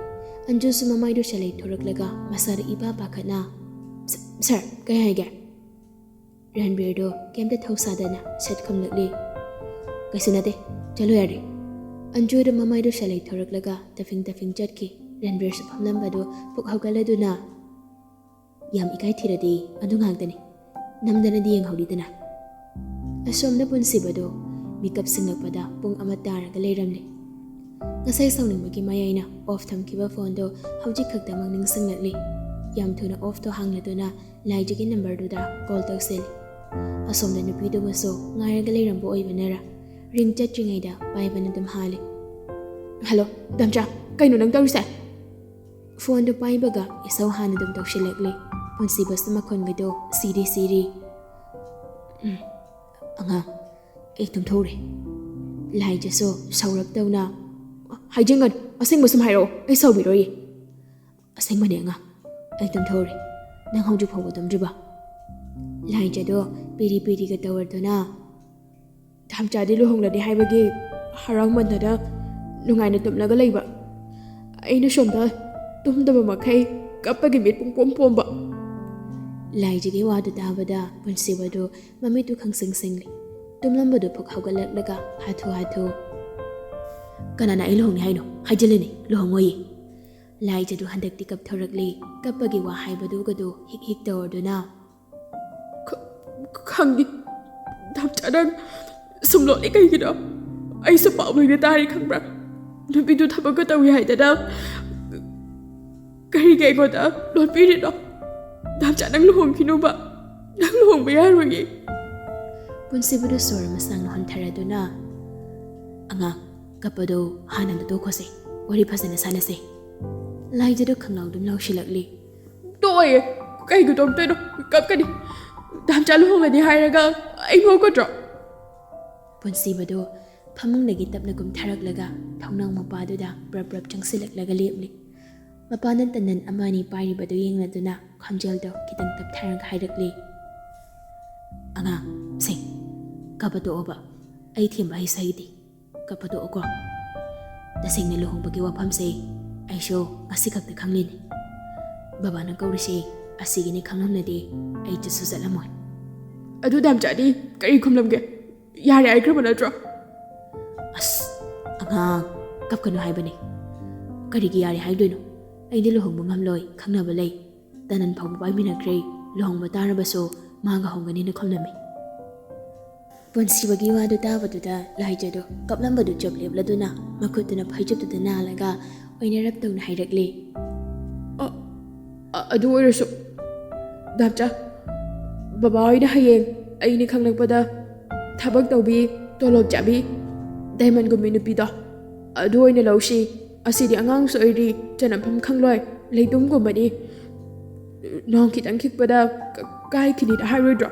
ꯑꯟꯖꯨꯁꯨ ꯃꯃꯥꯏꯗꯣ ꯁꯠ ꯂꯩꯊꯣꯔꯛꯂꯒ ꯃꯁꯥꯗ ꯏꯄꯥ ꯄꯥꯈꯠꯅ, "ꯁ-, ꯁꯥꯔ, ꯀꯩ ꯍꯥꯏꯒꯦ?" ꯔꯟꯕꯤꯔꯗꯣ ꯀꯩꯝꯇ ꯊꯧꯁꯥꯗꯅ ꯁꯠ ꯈꯨꯝꯂꯛꯂꯤ꯫ "ꯀꯩꯁꯨ ꯅꯠꯇꯦ, ꯆꯠꯂꯣ ꯌꯥꯔꯦ꯫" ꯑꯟꯖꯨꯗꯣ ꯃꯃꯥꯏꯗꯣ ꯁꯠ ꯂꯩꯊꯣꯔꯛꯂꯒ ꯇꯐꯤꯡ ꯇꯐꯤꯡ ꯆꯠꯈꯤ꯫ ꯔꯟꯕꯤꯔꯁꯨ ꯐꯝꯂꯝꯕꯗꯣ ꯄꯨꯛ ꯍꯧꯒꯠꯂꯗꯨꯅ, "ꯌꯥꯝ ꯏꯀꯥꯏ ꯊꯤꯔꯗꯤ ꯑꯗꯨ ꯉꯥꯛꯇꯅꯤ, ꯅꯝꯗꯅꯗꯤ ꯌꯦꯡꯍꯧꯔꯤꯗꯅ꯫" ꯑꯁꯣꯝꯗ ꯄꯨꯟꯁꯤꯕꯗꯣ ꯃꯤꯀꯞ ꯁꯤꯡꯂꯛꯄꯗ ꯄꯨꯡ ꯑꯃ ꯇꯥꯔꯒ ꯂꯩꯔꯝꯂꯦ꯫ ꯉꯁꯥꯏ ꯁꯥꯎꯅꯤꯡꯕꯒꯤ ꯃꯌꯥꯏꯅ ꯑꯣꯐ ꯊꯝꯈꯤꯕ ꯐꯣꯟꯗꯣ ꯍꯧꯖꯤꯛ ꯈꯛꯇꯃꯛ ꯅꯤꯡꯁꯤꯡꯂꯛꯂꯤ꯫ ꯌꯥꯝ ꯊꯨꯅ ꯑꯣꯐꯇꯣ ꯍꯥꯡꯂꯗꯨꯅ ꯂꯥꯏꯖꯒꯤ ꯅꯝꯕꯔꯗꯨꯗ ꯀꯣꯜ ꯇꯧꯁꯤꯜꯂꯤ꯫ ꯑꯁꯣꯝꯗ ꯅꯨꯄꯤꯗꯨꯕꯨꯁꯨ ꯉꯥꯏꯔꯒ ꯂꯩꯔꯝꯕ ꯑꯣꯏꯕꯅꯔ ꯔꯤꯡ ꯆꯠꯇ꯭ꯔꯤꯉꯩꯗ ꯄꯥꯏꯕꯅ ꯑꯗꯨꯝ ꯍꯥꯜꯂꯤ꯫ "ꯍꯜꯂꯣ, ꯗꯝꯆꯥ, ꯀꯩꯅꯣ ꯅꯪ ꯇꯧꯔꯤꯁꯦ?" ꯐꯣꯟꯗꯨ ꯄꯥꯏꯕꯒ ꯏꯁꯧ ꯍꯥꯟꯅ ꯑꯗꯨꯝ ꯇꯧꯁꯤꯜꯂꯛꯂꯤ꯫ ꯄꯨꯟꯁꯤꯕꯁꯨ ꯃꯈꯣꯟꯒꯗꯣ ꯁꯤꯔꯤ ꯁꯤꯔꯤ꯫ "ꯎꯝ, ꯑꯉꯥꯡ, ꯑꯩ ꯇꯨꯝꯊꯣꯛꯎꯔꯦ꯫" ꯂꯥꯏꯖꯁꯨ ꯁꯧꯔꯞ ꯇꯧꯅ, "ꯍꯥꯏꯖꯤꯟꯒꯅꯨ, ꯑꯁꯦꯡꯕ ꯁꯨꯝ ꯍꯥꯏꯔꯛꯑꯣ, ꯑꯩ ꯁꯥꯎꯕꯤꯔꯣꯏꯌꯦ꯫" "ꯑꯁꯦꯡꯕꯅꯦ ꯑꯉꯥꯡ, ꯑꯩ ꯇꯨꯝꯊꯣꯛꯎꯔꯦ꯫ ꯅꯪ ꯍꯧꯖꯤꯛ ꯐꯥꯎꯕ ꯇꯨꯝꯗ꯭ꯔꯤꯕ?" ꯂꯥꯏꯖꯗꯣ ꯄꯤꯔꯤ ꯄꯤꯔꯤꯒ ꯇꯧꯔꯗꯨꯅ, "ꯗꯥꯝꯆꯥꯗꯤ ꯂꯨꯍꯣꯡꯂꯅꯤ ꯍꯥꯏꯕꯒꯤ ꯍꯔꯥꯎꯃꯟꯗꯅ ꯅꯨꯡꯉꯥꯏꯅ ꯇꯨꯝꯂꯒ ꯂꯩꯕ꯫ ꯑꯩꯅ ꯁꯣꯝꯗ ꯇꯨꯝꯗꯕ ꯃꯈꯩ ꯀꯞꯄꯒꯤ ꯃꯤꯠ ꯄꯨꯡꯄꯣꯝ ꯄꯣꯝꯕ꯫" ꯂꯥꯏꯖꯒꯤ ꯋꯥꯗꯨ ꯇꯥꯕꯗ ꯄꯨꯟꯁꯤꯕꯗꯨ ꯃꯃꯤꯠꯇꯨ ꯈꯪꯁꯤꯡ ꯁꯤꯡꯂꯤ꯫ ꯇꯨꯝꯂꯝꯕꯗꯨ ꯐꯨꯛ ꯍꯧꯒꯠꯂꯛꯂꯒ ꯍꯥꯊꯨ ꯍꯥꯊꯨ, "ꯀꯅꯥꯅ ꯑꯩ ꯂꯨꯍꯣꯡꯅꯤ ꯍꯥꯏꯅꯣ? ꯍꯥꯏꯖꯤꯜꯂꯤꯅꯦ, ꯂꯨꯍꯣꯡꯉꯣꯏꯌꯦ꯫" ꯂꯥꯏꯖꯗꯨ ꯍꯟꯗꯛꯇꯤ ꯀꯞꯊꯣꯔꯛꯂꯤ꯫ ꯀꯞꯄꯒꯤ ꯋꯥ ꯍꯥꯏꯕꯗꯨꯒꯗꯨ ꯍꯤꯛ ꯍꯤꯛ ꯇꯧꯔꯗꯨꯅ, "ꯈ-, ꯈꯪꯉꯤ꯫ ꯗꯥꯝꯆꯥ, ꯅꯪ ꯁꯨꯝ ꯂꯣꯠꯂꯤ ꯀꯩꯒꯤꯅꯣ? ꯑꯩꯁꯨ ꯄꯥꯎ ꯂꯣꯏꯅ ꯇꯥꯔꯤ, ꯈꯪꯕ꯭ꯔꯥ? ꯅꯨꯄꯤꯗꯨ ꯊꯕꯛꯀ ꯇꯧꯏ ꯍꯥꯏꯗꯅ ꯀꯔꯤꯒꯤ ꯑꯩꯉꯣꯟꯗ ꯂꯣꯠꯄꯤꯔꯤꯅꯣ? ꯗꯥꯝꯆꯥ, ꯅꯪ ꯂꯨꯍꯣꯡꯈꯤꯅꯨꯕ꯫ ꯅꯪ ꯂꯨꯍꯣꯡꯕ ꯌꯥꯔꯣꯏꯌꯦ꯫" ꯄꯨꯟꯁꯤꯕꯗꯨ ꯁꯣꯔ ꯑꯃ ꯁꯥꯡꯅ ꯍꯣꯟꯊꯔꯗꯨꯅ, "ꯑꯉꯥꯡ, ꯀꯞꯄꯗꯣ ꯍꯥꯟꯅ ꯑꯝꯇ ꯇꯣꯛꯈꯣꯁꯦ, ꯋꯥꯔꯤ ꯐꯖꯅ ꯁꯥꯟꯅꯁꯦ꯫" ꯂꯥꯏꯖꯗꯣ ꯈꯪꯂꯥꯎ ꯑꯗꯨꯝ ꯂꯥꯎꯁꯤꯜꯂꯛꯂꯤ꯫ "ꯇꯣꯛꯑꯣꯏꯌꯦ, ꯀꯩꯒꯤ ꯇꯣꯛꯇꯣꯏꯅꯣ? ꯀꯞꯀꯅꯤ꯫ ꯗꯥꯝꯆꯥ ꯂꯨꯍꯣꯡꯒꯅꯤ ꯍꯥꯏꯔꯒ ꯑꯩ ꯅꯣꯛꯀꯗ꯭ꯔꯣ?" ꯄꯨꯟꯁꯤꯕꯗꯣ ꯐꯃꯨꯡꯗꯒꯤ ꯇꯞꯅ ꯀꯨꯝꯊꯔꯛꯂꯒ ꯊꯣꯡꯅꯥꯎ ꯃꯄꯥꯗꯨꯗ ꯄ꯭ꯔꯞ ꯄ꯭ꯔꯞ ꯆꯪꯁꯤꯜꯂꯛꯂꯒ ꯂꯦꯞꯂꯤ꯫ ꯃꯄꯥꯅ ꯇꯅꯟ ꯑꯃ ꯑꯅꯤ ꯄꯥꯏꯔꯤꯕꯗꯨ ꯌꯦꯡꯂꯗꯨꯅ ꯈꯣꯟꯖꯦꯜꯗꯣ ꯈꯤꯇꯪ ꯇꯞꯊꯔꯒ ꯍꯥꯏꯔꯛꯂꯤ, "ꯑꯉꯥꯡ, ꯁꯦ, ꯀꯞꯄ ꯇꯣꯛꯑꯣꯕ꯫ ꯑꯩ ꯊꯦꯝꯕ ꯍꯩꯁꯨ ꯍꯩꯇꯦ꯫ ꯀꯞꯄ ꯇꯣꯛꯑꯣꯀꯣ꯫ ꯇꯁꯦꯡꯅ ꯂꯨꯍꯣꯡꯕꯒꯤ ꯋꯥꯐꯝꯁꯦ ꯑꯩꯁꯨ ꯉꯁꯤ ꯈꯛꯇ ꯈꯪꯂꯤꯅꯤ꯫ ꯕꯕꯥꯅ ꯀꯧꯔꯤꯁꯦ ꯑꯁꯤꯒꯤꯅꯤ ꯈꯪꯂꯝꯂꯗꯤ ꯑꯩ ꯆꯠꯁꯨ ꯆꯠꯂꯝꯃꯣꯏ꯫" "ꯑꯗꯨ ꯗꯥꯝꯆꯥꯗꯤ ꯀꯔꯤ ꯈꯨꯝꯂꯝꯒꯦ? ꯌꯥꯔꯦ ꯍꯥꯏꯈ꯭ꯔꯕ ꯅꯠꯇ꯭ꯔꯣ?" "ꯑꯁ, ꯑꯉꯥꯡ, ꯀꯞꯀꯅꯨ ꯍꯥꯏꯕꯅꯤ꯫ ꯀꯔꯤꯒꯤ ꯌꯥꯔꯦ ꯍꯥꯏꯗꯣꯏꯅꯣ? ꯑꯩꯗꯤ ꯂꯨꯍꯣꯡꯕ ꯉꯝꯂꯣꯏ, ꯈꯪꯅꯕ ꯂꯩ꯫ ꯇꯅꯟ ꯐꯥꯎꯕ ꯄꯥꯏꯃꯤꯟꯅꯈ꯭ꯔꯦ, ꯂꯨꯍꯣꯡꯕ ꯇꯥꯔꯕꯁꯨ ꯃꯥꯒ ꯍꯣꯡꯒꯅꯤꯅ ꯈꯨꯝꯂꯝꯃꯤ꯫" ꯄꯨꯟꯁꯤꯕꯒꯤ ꯋꯥꯗꯨ ꯇꯥꯕꯗꯨꯗ ꯂꯥꯏꯖꯗꯣ ꯀꯞꯂꯝꯕꯗꯨ ꯆꯞ ꯂꯦꯞꯂꯗꯨꯅ ꯃꯈꯨꯠꯇꯨꯅ ꯐꯩꯖꯨꯞꯇꯨꯗ ꯅꯥꯜꯂꯒ ꯑꯣꯏꯅꯔꯞ ꯇꯧꯅ ꯍꯥꯏꯔꯛꯂꯤ꯫ "ꯑ-, ꯑ-, ꯑꯗꯨ ꯑꯣꯏꯔꯁꯨ ꯗꯥꯝꯆꯥ, ꯕꯕꯥ ꯍꯣꯏꯅ ꯍꯌꯦꯡ ꯑꯩꯅ ꯈꯪꯂꯛꯄꯗ ꯊꯕꯛ ꯇꯧꯕꯤ, ꯇꯣꯂꯣꯞ ꯆꯥꯕꯤ, ꯗꯥꯏꯃꯟꯒꯨꯝꯕꯤ ꯅꯨꯄꯤꯗꯣ ꯑꯗꯨ ꯑꯣꯏꯅ ꯂꯧꯁꯤ꯫ ꯑꯁꯤꯗꯤ ꯑꯉꯥꯡꯁꯨ ꯑꯣꯏꯔꯤ, ꯆꯠꯅꯐꯝ ꯈꯪꯂꯣꯏ, ꯂꯩꯇꯨꯝꯒꯨꯝꯕꯅꯤ꯫ ꯅꯣꯡ ꯈꯤꯇꯪ ꯈꯤꯛꯄꯗ ꯀ-, ꯀꯥꯏꯈꯤꯅꯤꯅ ꯍꯥꯏꯔꯣꯏꯗ꯭ꯔꯣ?"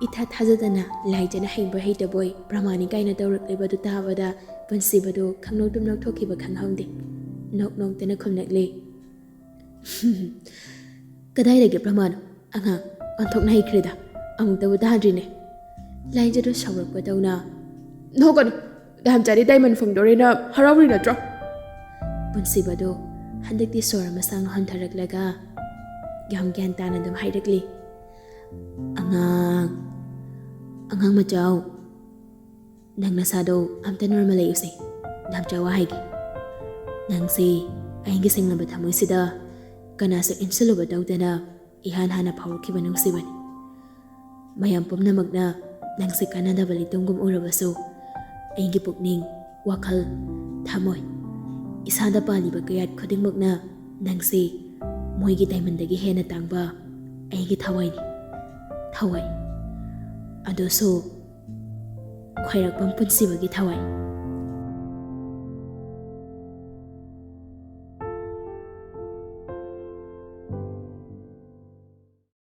ꯏꯊꯥ ꯊꯥꯖꯗꯅ ꯂꯥꯏꯖꯅ ꯍꯩꯕꯣꯏ ꯍꯩꯇꯕꯣꯏ ꯄ꯭ꯔꯃꯥꯅꯤ ꯀꯥꯏꯅ ꯇꯧꯔꯛꯂꯤꯕꯗꯨ ꯇꯥꯕꯗ ꯄꯨꯟꯁꯤꯕꯗꯨ ꯈꯪꯅꯣꯛꯇꯨꯝ ꯅꯣꯛꯊꯣꯛꯈꯤꯕ ꯈꯪꯍꯧꯗꯦ꯫ ꯅꯣꯛ ꯅꯣꯛꯇꯅ ꯈꯨꯝꯂꯛꯂꯤ꯫ "ꯀꯗꯥꯏꯗꯒꯤ ꯄ꯭ꯔꯃꯥꯟꯅꯣ? ꯑꯉꯥꯡ ꯑꯣꯟꯊꯣꯛꯅ ꯍꯩꯈ꯭ꯔꯦꯗ꯫ ꯑꯃꯨꯛꯇꯕꯨ ꯇꯥꯗ꯭ꯔꯤꯅꯦ꯫" ꯂꯥꯏꯖꯗꯣ ꯁꯥꯎꯔꯛꯄꯗꯧꯅ, "ꯅꯣꯛꯀꯅꯨ꯫ ꯗꯥꯝꯆꯥꯗꯤ ꯗꯥꯏꯃꯟ ꯐꯪꯗꯣꯔꯦꯅ ꯍꯔꯥꯎꯔꯤ ꯅꯠꯇ꯭ꯔꯣ?" ꯄꯨꯟꯁꯤꯕꯗꯣ ꯍꯟꯗꯛꯇꯤ ꯁꯣꯔ ꯑꯃ ꯁꯥꯡꯅ ꯍꯣꯟꯊꯔꯛꯂꯒ ꯌꯥꯝ ꯒ꯭ꯌꯥꯟ ꯇꯥꯅ ꯑꯗꯨꯝ ꯍꯥꯏꯔꯛꯂꯤ꯫ "ꯑꯉꯥꯡ, ꯑꯉꯥꯡ ꯃꯆꯥꯎ, ꯅꯪ ꯅꯁꯥꯗꯣ ꯑꯝꯇ ꯅꯣꯔꯃꯦꯜ ꯂꯩꯌꯨꯁꯦ꯫ ꯗꯥꯝꯆꯥ ꯋꯥ ꯍꯥꯏꯒꯦ꯫ ꯅꯪꯁꯦ ꯑꯩꯒꯤ ꯁꯦꯡꯂꯕ ꯊꯃꯣꯏꯁꯤꯗ ꯀꯅꯥꯁꯨ ꯏꯟꯁꯤꯜꯂꯨꯕ ꯇꯧꯗꯅ ꯏꯍꯥꯟ ꯍꯥꯟꯅ ꯐꯥꯎꯔꯛꯈꯤꯕ ꯅꯨꯡꯁꯤꯕꯅꯤ꯫ ꯃꯌꯥꯝ ꯄꯨꯝꯅꯃꯛꯅ ꯅꯪꯁꯦ ꯀꯥꯟꯅꯗꯕ ꯂꯤꯇꯣꯡꯒꯨꯝ ꯎꯔꯕꯁꯨ, ꯑꯩꯒꯤ ꯄꯨꯛꯅꯤꯡ, ꯋꯥꯈꯜ, ꯊꯃꯣꯏ, ꯏꯁꯥꯗ ꯄꯥꯜꯂꯤꯕ ꯀꯌꯥꯠ ꯈꯨꯗꯤꯡꯃꯛꯅ ꯅꯪꯁꯦ ꯃꯣꯏꯒꯤ ꯗꯥꯏꯃꯟꯗꯒꯤ ꯍꯦꯟꯅ ꯇꯥꯡꯕ ꯑꯩꯒꯤ ꯊꯋꯥꯏꯅꯤ꯫ ꯊꯋꯥꯏ꯫ ꯑꯗꯨꯁꯨ ꯈ꯭ꯋꯥꯏꯔꯥꯛꯄꯝ ꯄꯨꯟꯁꯤꯕꯒꯤ ꯊꯋꯥꯏ꯫